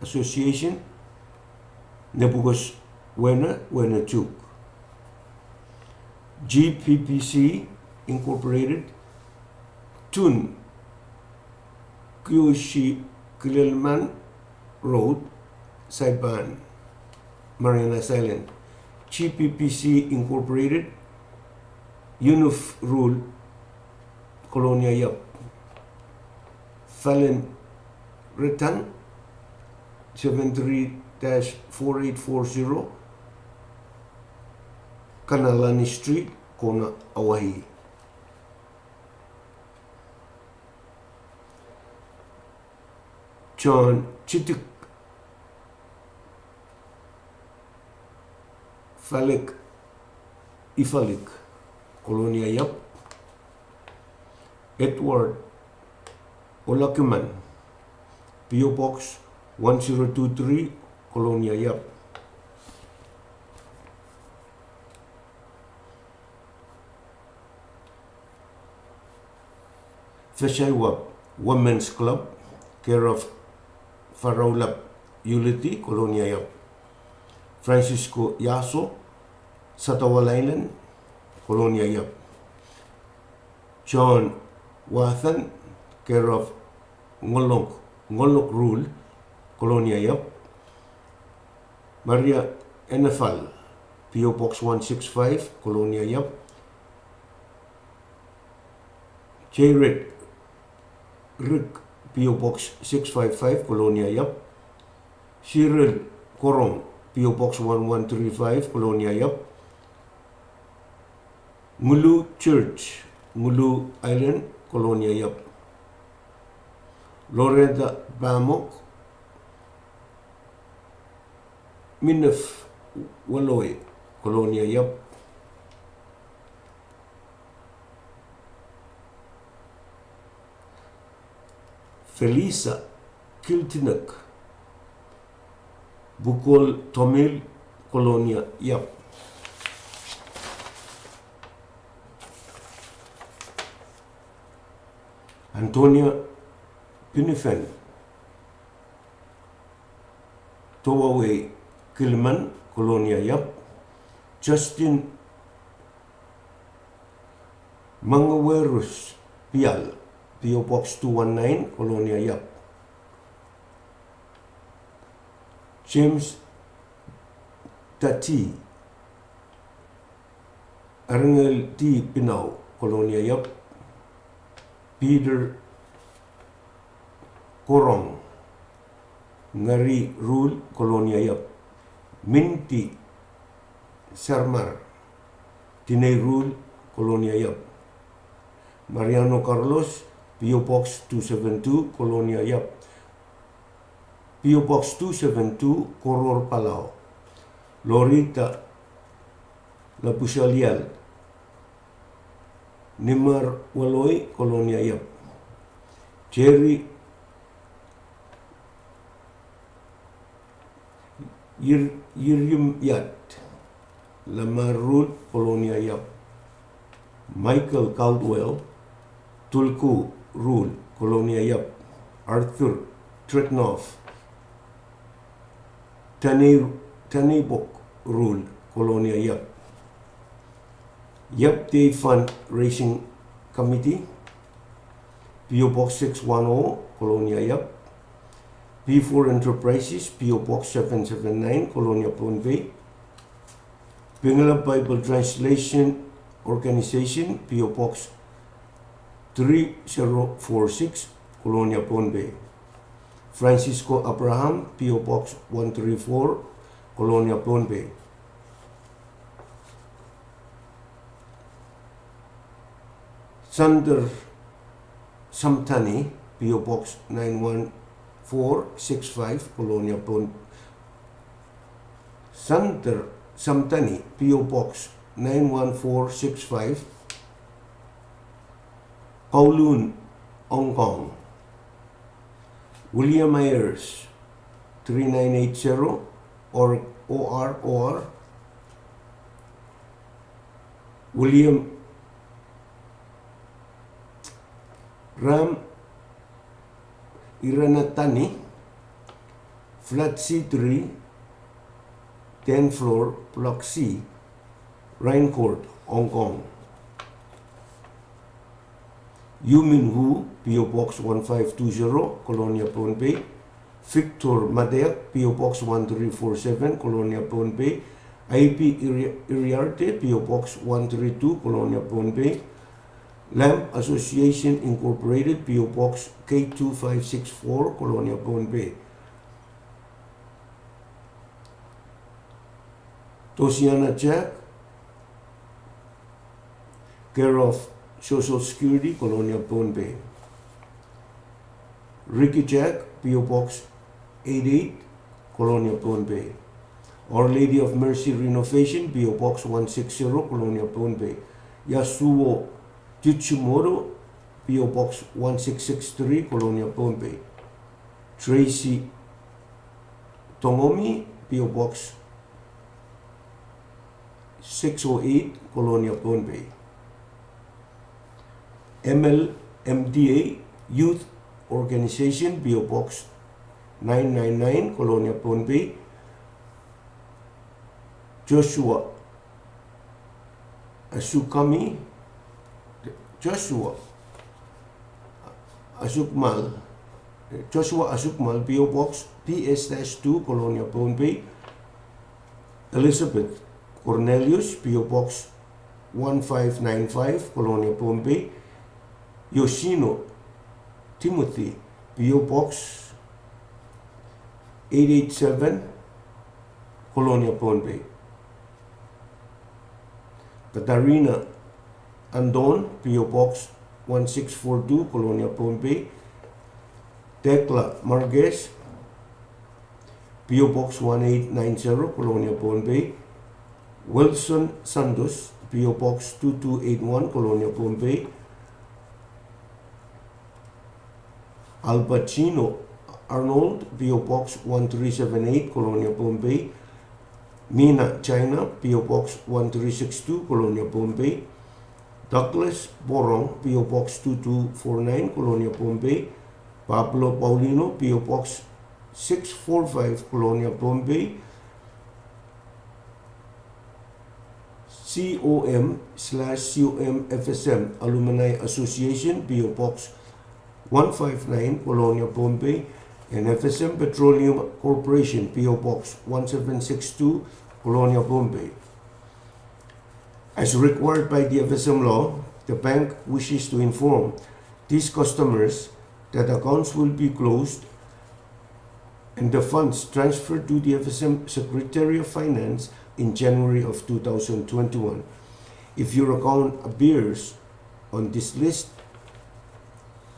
Association, Nepukos Wehne, Wehne Chuuk. G P P C Incorporated, Tun Kyoshi Kilelman Road, Saipan, Marianas Island. G P P C Incorporated, Yunuf Ruhl, Kolonia Yap. Falen Retang, seven three dash four eight four zero, Kanalani Street, Kona, Hawaii. John Chitik Falik Ifalik, Kolonia Yap. Edward Olakiman, P O Box one zero two three, Kolonia Yap. Fesaiwap Women's Club, care of Faraulap Uliti, Kolonia Yap. Francisco Yaso, Satawal Island, Kolonia Yap. John Wathan, care of Ngolok, Ngolok Ruhl, Kolonia Yap. Maria Enefal, P O Box one six five, Kolonia Yap. Jared Rick, P O Box six five five, Kolonia Yap. Cyril Korong, P O Box one one three five, Kolonia Yap. Ngulu Church, Ngulu Island, Kolonia Yap. Loretta Pamok, Minef Waloi, Kolonia Yap. Felisa Kiltinek, Bukol Tomil, Kolonia Yap. Antonia Pinifen, Towawei Kiliman, Kolonia Yap. Justin Mangawerus Pial, P O Box two one nine, Kolonia Yap. James Tati, Arngel T. Pinau, Kolonia Yap. Peter Korong, Ngari Ruhl, Kolonia Yap. Minti Sarmar, Tinei Ruhl, Kolonia Yap. Mariano Carlos, P O Box two seven two, Kolonia Yap. P O Box two seven two, Koror, Palau. Lorita Lapusalial, Nimar Waloi, Kolonia Yap. Jerry Yir-, Yiryimyat, Lamar Ruhl, Kolonia Yap. Michael Caldwell, Tulku Ruhl, Kolonia Yap. Arthur Tretnov, Tanei, Taneibok Ruhl, Kolonia Yap. Yap Day Fund Raising Committee, P O Box six one oh, Kolonia Yap. P four Enterprises, P O Box seven seven nine, Kolonia, Pohnpei. Pingelap Bible Translation Organization, P O Box three zero four six, Kolonia, Pohnpei. Francisco Abraham, P O Box one three four, Kolonia, Pohnpei. Sander Samtani, P O Box nine one four six five, Kolonia, Pohnpei. Sander Samtani, P O Box nine one four six five, Kowloon, Hong Kong. William Ayers, three nine eight zero, or O R O R, William Ram Iranatani, flat C three, ten floor, block C, Rhine Court, Hong Kong. Yu Min Wu, P O Box one five two zero, Kolonia, Pohnpei. Victor Madeak, P O Box one three four seven, Kolonia, Pohnpei. Aipi Iri-, Iriarte, P O Box one three two, Kolonia, Pohnpei. Lamb Association Incorporated, P O Box K two five six four, Kolonia, Pohnpei. Tosiana Jack, care of Social Security, Kolonia, Pohnpei. Ricky Jack, P O Box eight eight, Kolonia, Pohnpei. Our Lady of Mercy Renovation, P O Box one six zero, Kolonia, Pohnpei. Yasuo Tsuchimoto, P O Box one six six three, Kolonia, Pohnpei. Tracy Tongomi, P O Box six oh eight, Kolonia, Pohnpei. M L M D A Youth Organization, P O Box nine nine nine, Kolonia, Pohnpei. Joshua Asukami, Joshua Asukmal, Joshua Asukmal, P O Box P S dash two, Kolonia, Pohnpei. Elizabeth Cornelius, P O Box one five nine five, Kolonia, Pohnpei. Yoshino Timothy, P O Box eight eight seven, Kolonia, Pohnpei. Katarina Anton, P O Box one six four two, Kolonia, Pohnpei. Tekla Marques, P O Box one eight nine zero, Kolonia, Pohnpei. Wilson Santos, P O Box two two eight one, Kolonia, Pohnpei. Albertino Arnold, P O Box one three seven eight, Kolonia, Pohnpei. Mina China, P O Box one three six two, Kolonia, Pohnpei. Douglas Borong, P O Box two two four nine, Kolonia, Pohnpei. Pablo Paulino, P O Box six four five, Kolonia, Pohnpei. C O M slash C O M F S M, Alumni Association, P O Box one five nine, Kolonia, Pohnpei, and F S M Petroleum Corporation, P O Box one seven six two, Kolonia, Pohnpei. As required by the F S M law, the bank wishes to inform these customers that accounts will be closed and the funds transferred to the F S M Secretary of Finance in January of two thousand twenty-one. If your account appears on this list,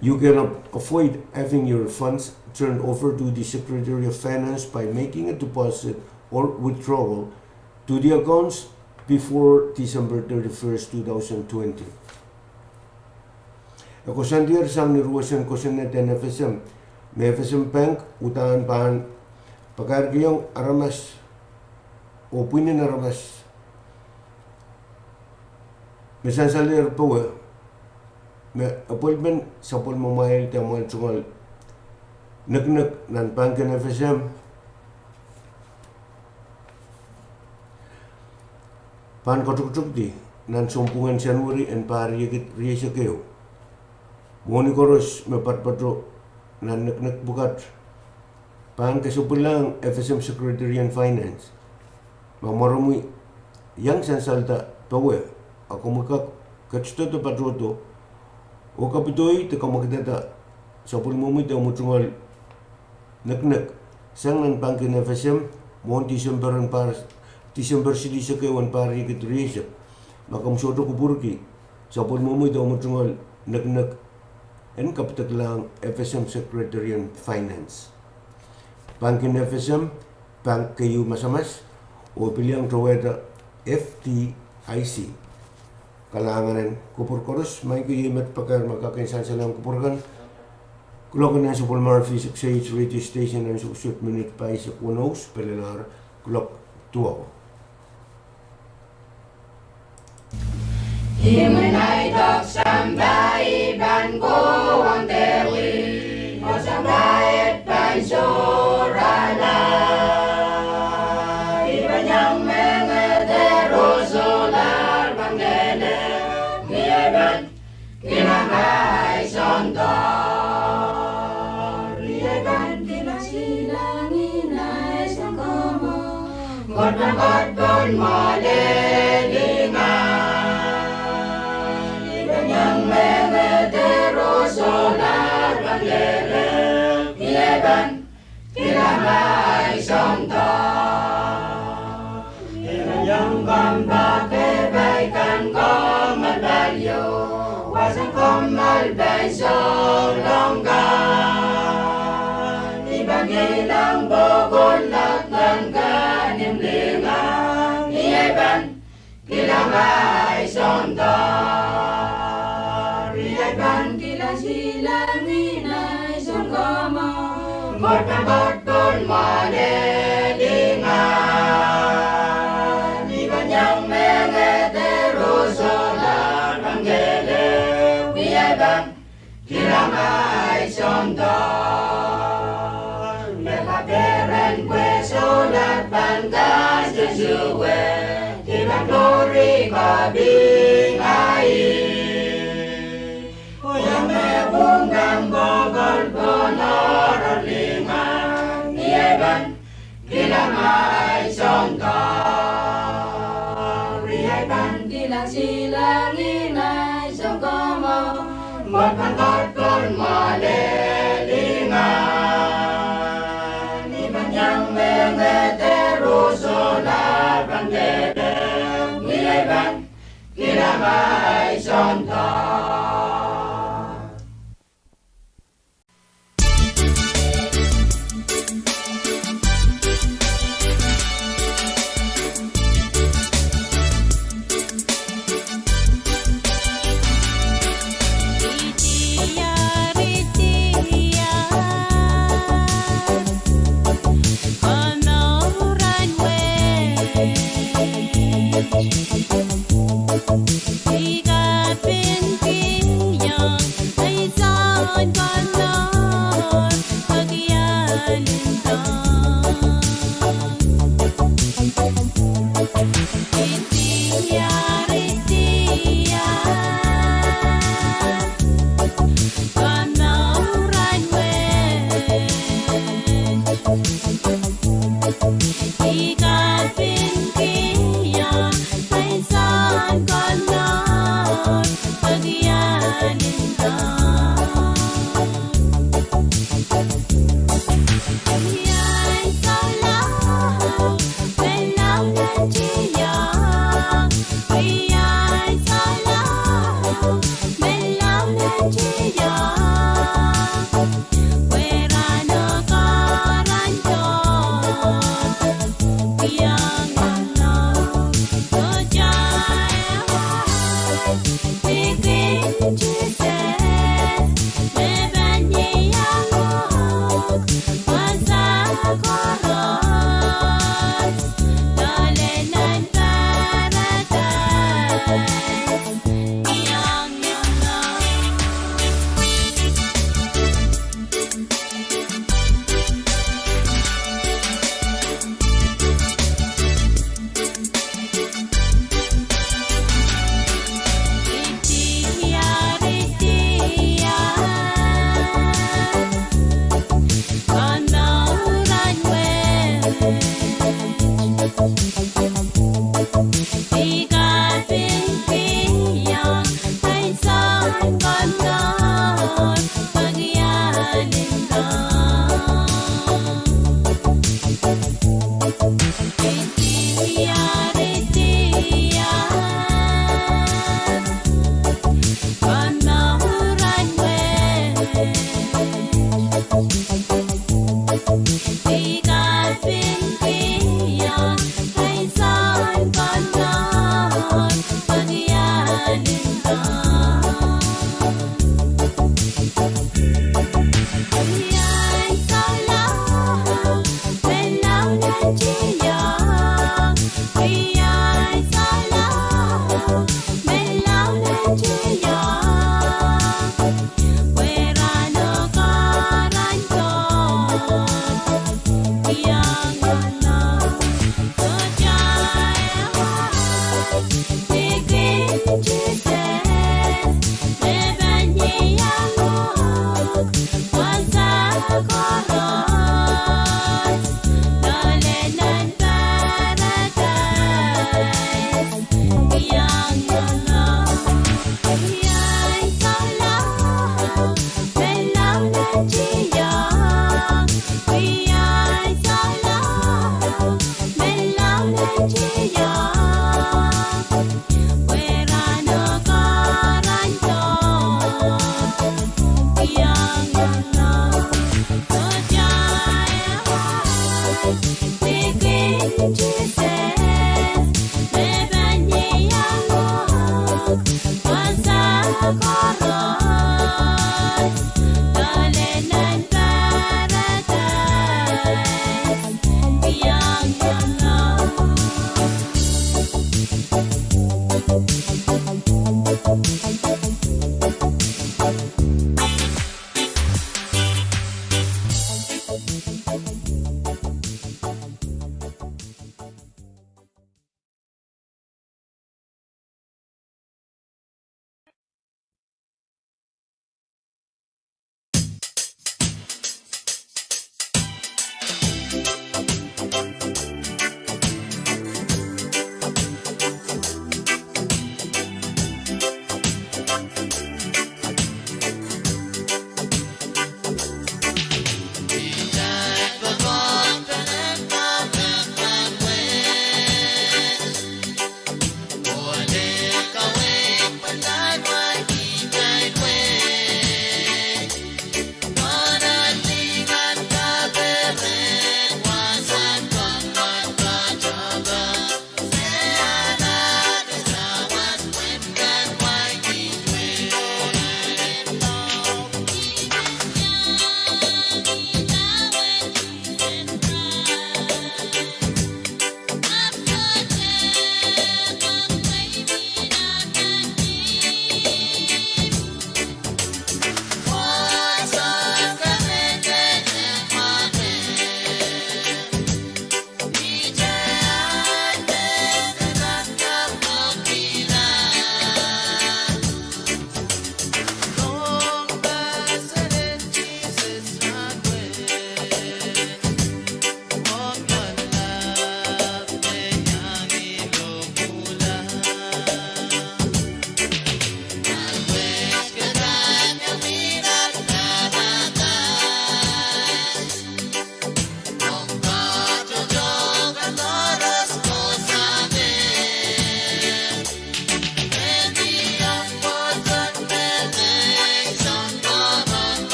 you can avoid having your funds turned over to the Secretary of Finance by making a deposit or withdrawal to the accounts before December thirty-first, two thousand twenty. E koasoandier sang ni ruwesen kosonned en F S M, me F S M Bank uhdahn pahn pakairkihong aramas oh pwihnen aramas me sansalehr powe me appointment sapwellimamwail de amwail tungoal neknek nan bank en F S M pahn katoktokdi nan sounpwungen Senweri en pahr riekid rieisek ehu. Mwohni koaros me patopato nan neknek pwukat pahn kesempwallahng F S M Secretary en Finance. Ma mwaromwi iang sansalda powe, a komwi kak ketidodo patohdo oh kapidoi de kamwakidada sapwellimomwi de omwi tungoal neknek sang nan bank en F S M mwohn Tisempe en pahr, Tisempe silihsek ehu en pahr riekid rieisek. Ma komw sohte kupwurki sapwellimomwi de omwi tungoal neknek, en kapidelahng F S M Secretary en Finance. Bank en F S M, bank keieu masamas oh pil iang towehda F D I C. Kalahngan en kupwur koaros, maing ko, iei met pakair me kak en sansalehng kupwur kan. Kuloak nan sapwellime R V six H radio station en sukosuk minit paisek weneu, pil en ar kuloak duwau. Imwin ahi doadoahk sampah I pahn kohwang dehr wia, oh sampah et pahn sohrala. I pahn iang mengeder oh solahr pahn kelehpw, I pahn kilang ahi soundoar. I pahn kilang silangin ahi sounkomour, Koht pahn kohdohn mwoale lingan. I pahn iang mengeder oh solahr pahn kelehpw, I pahn kilang ahi soundoar. I pahn iang kompoake pai kan kommoal pali, oh wasahn kommoal pai souleng kan. I pahn kilang pokon laud kan kan imwin lingan. I pahn kilang ahi soundoar. I pahn kilang silangin ahi sounkomour, Koht pahn kohdohn mwoale lingan. I pahn iang mengeder oh solahr pahn kelehpw, I pahn kilang ahi soundoar. Me kaperen pwe solahr pahn kak sewese, I pahn lori kaping ahi. Oh ia me pwung kan kokohla pohn oaror lingan, I pahn kilang ahi soundoar. I pahn kilang silangin ahi sounkomour, Koht pahn kohdohn mwoale lingan. I pahn iang mengeder oh solahr pahn kelehpw, I pahn kilang ahi soundoar.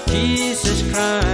Sises Krais.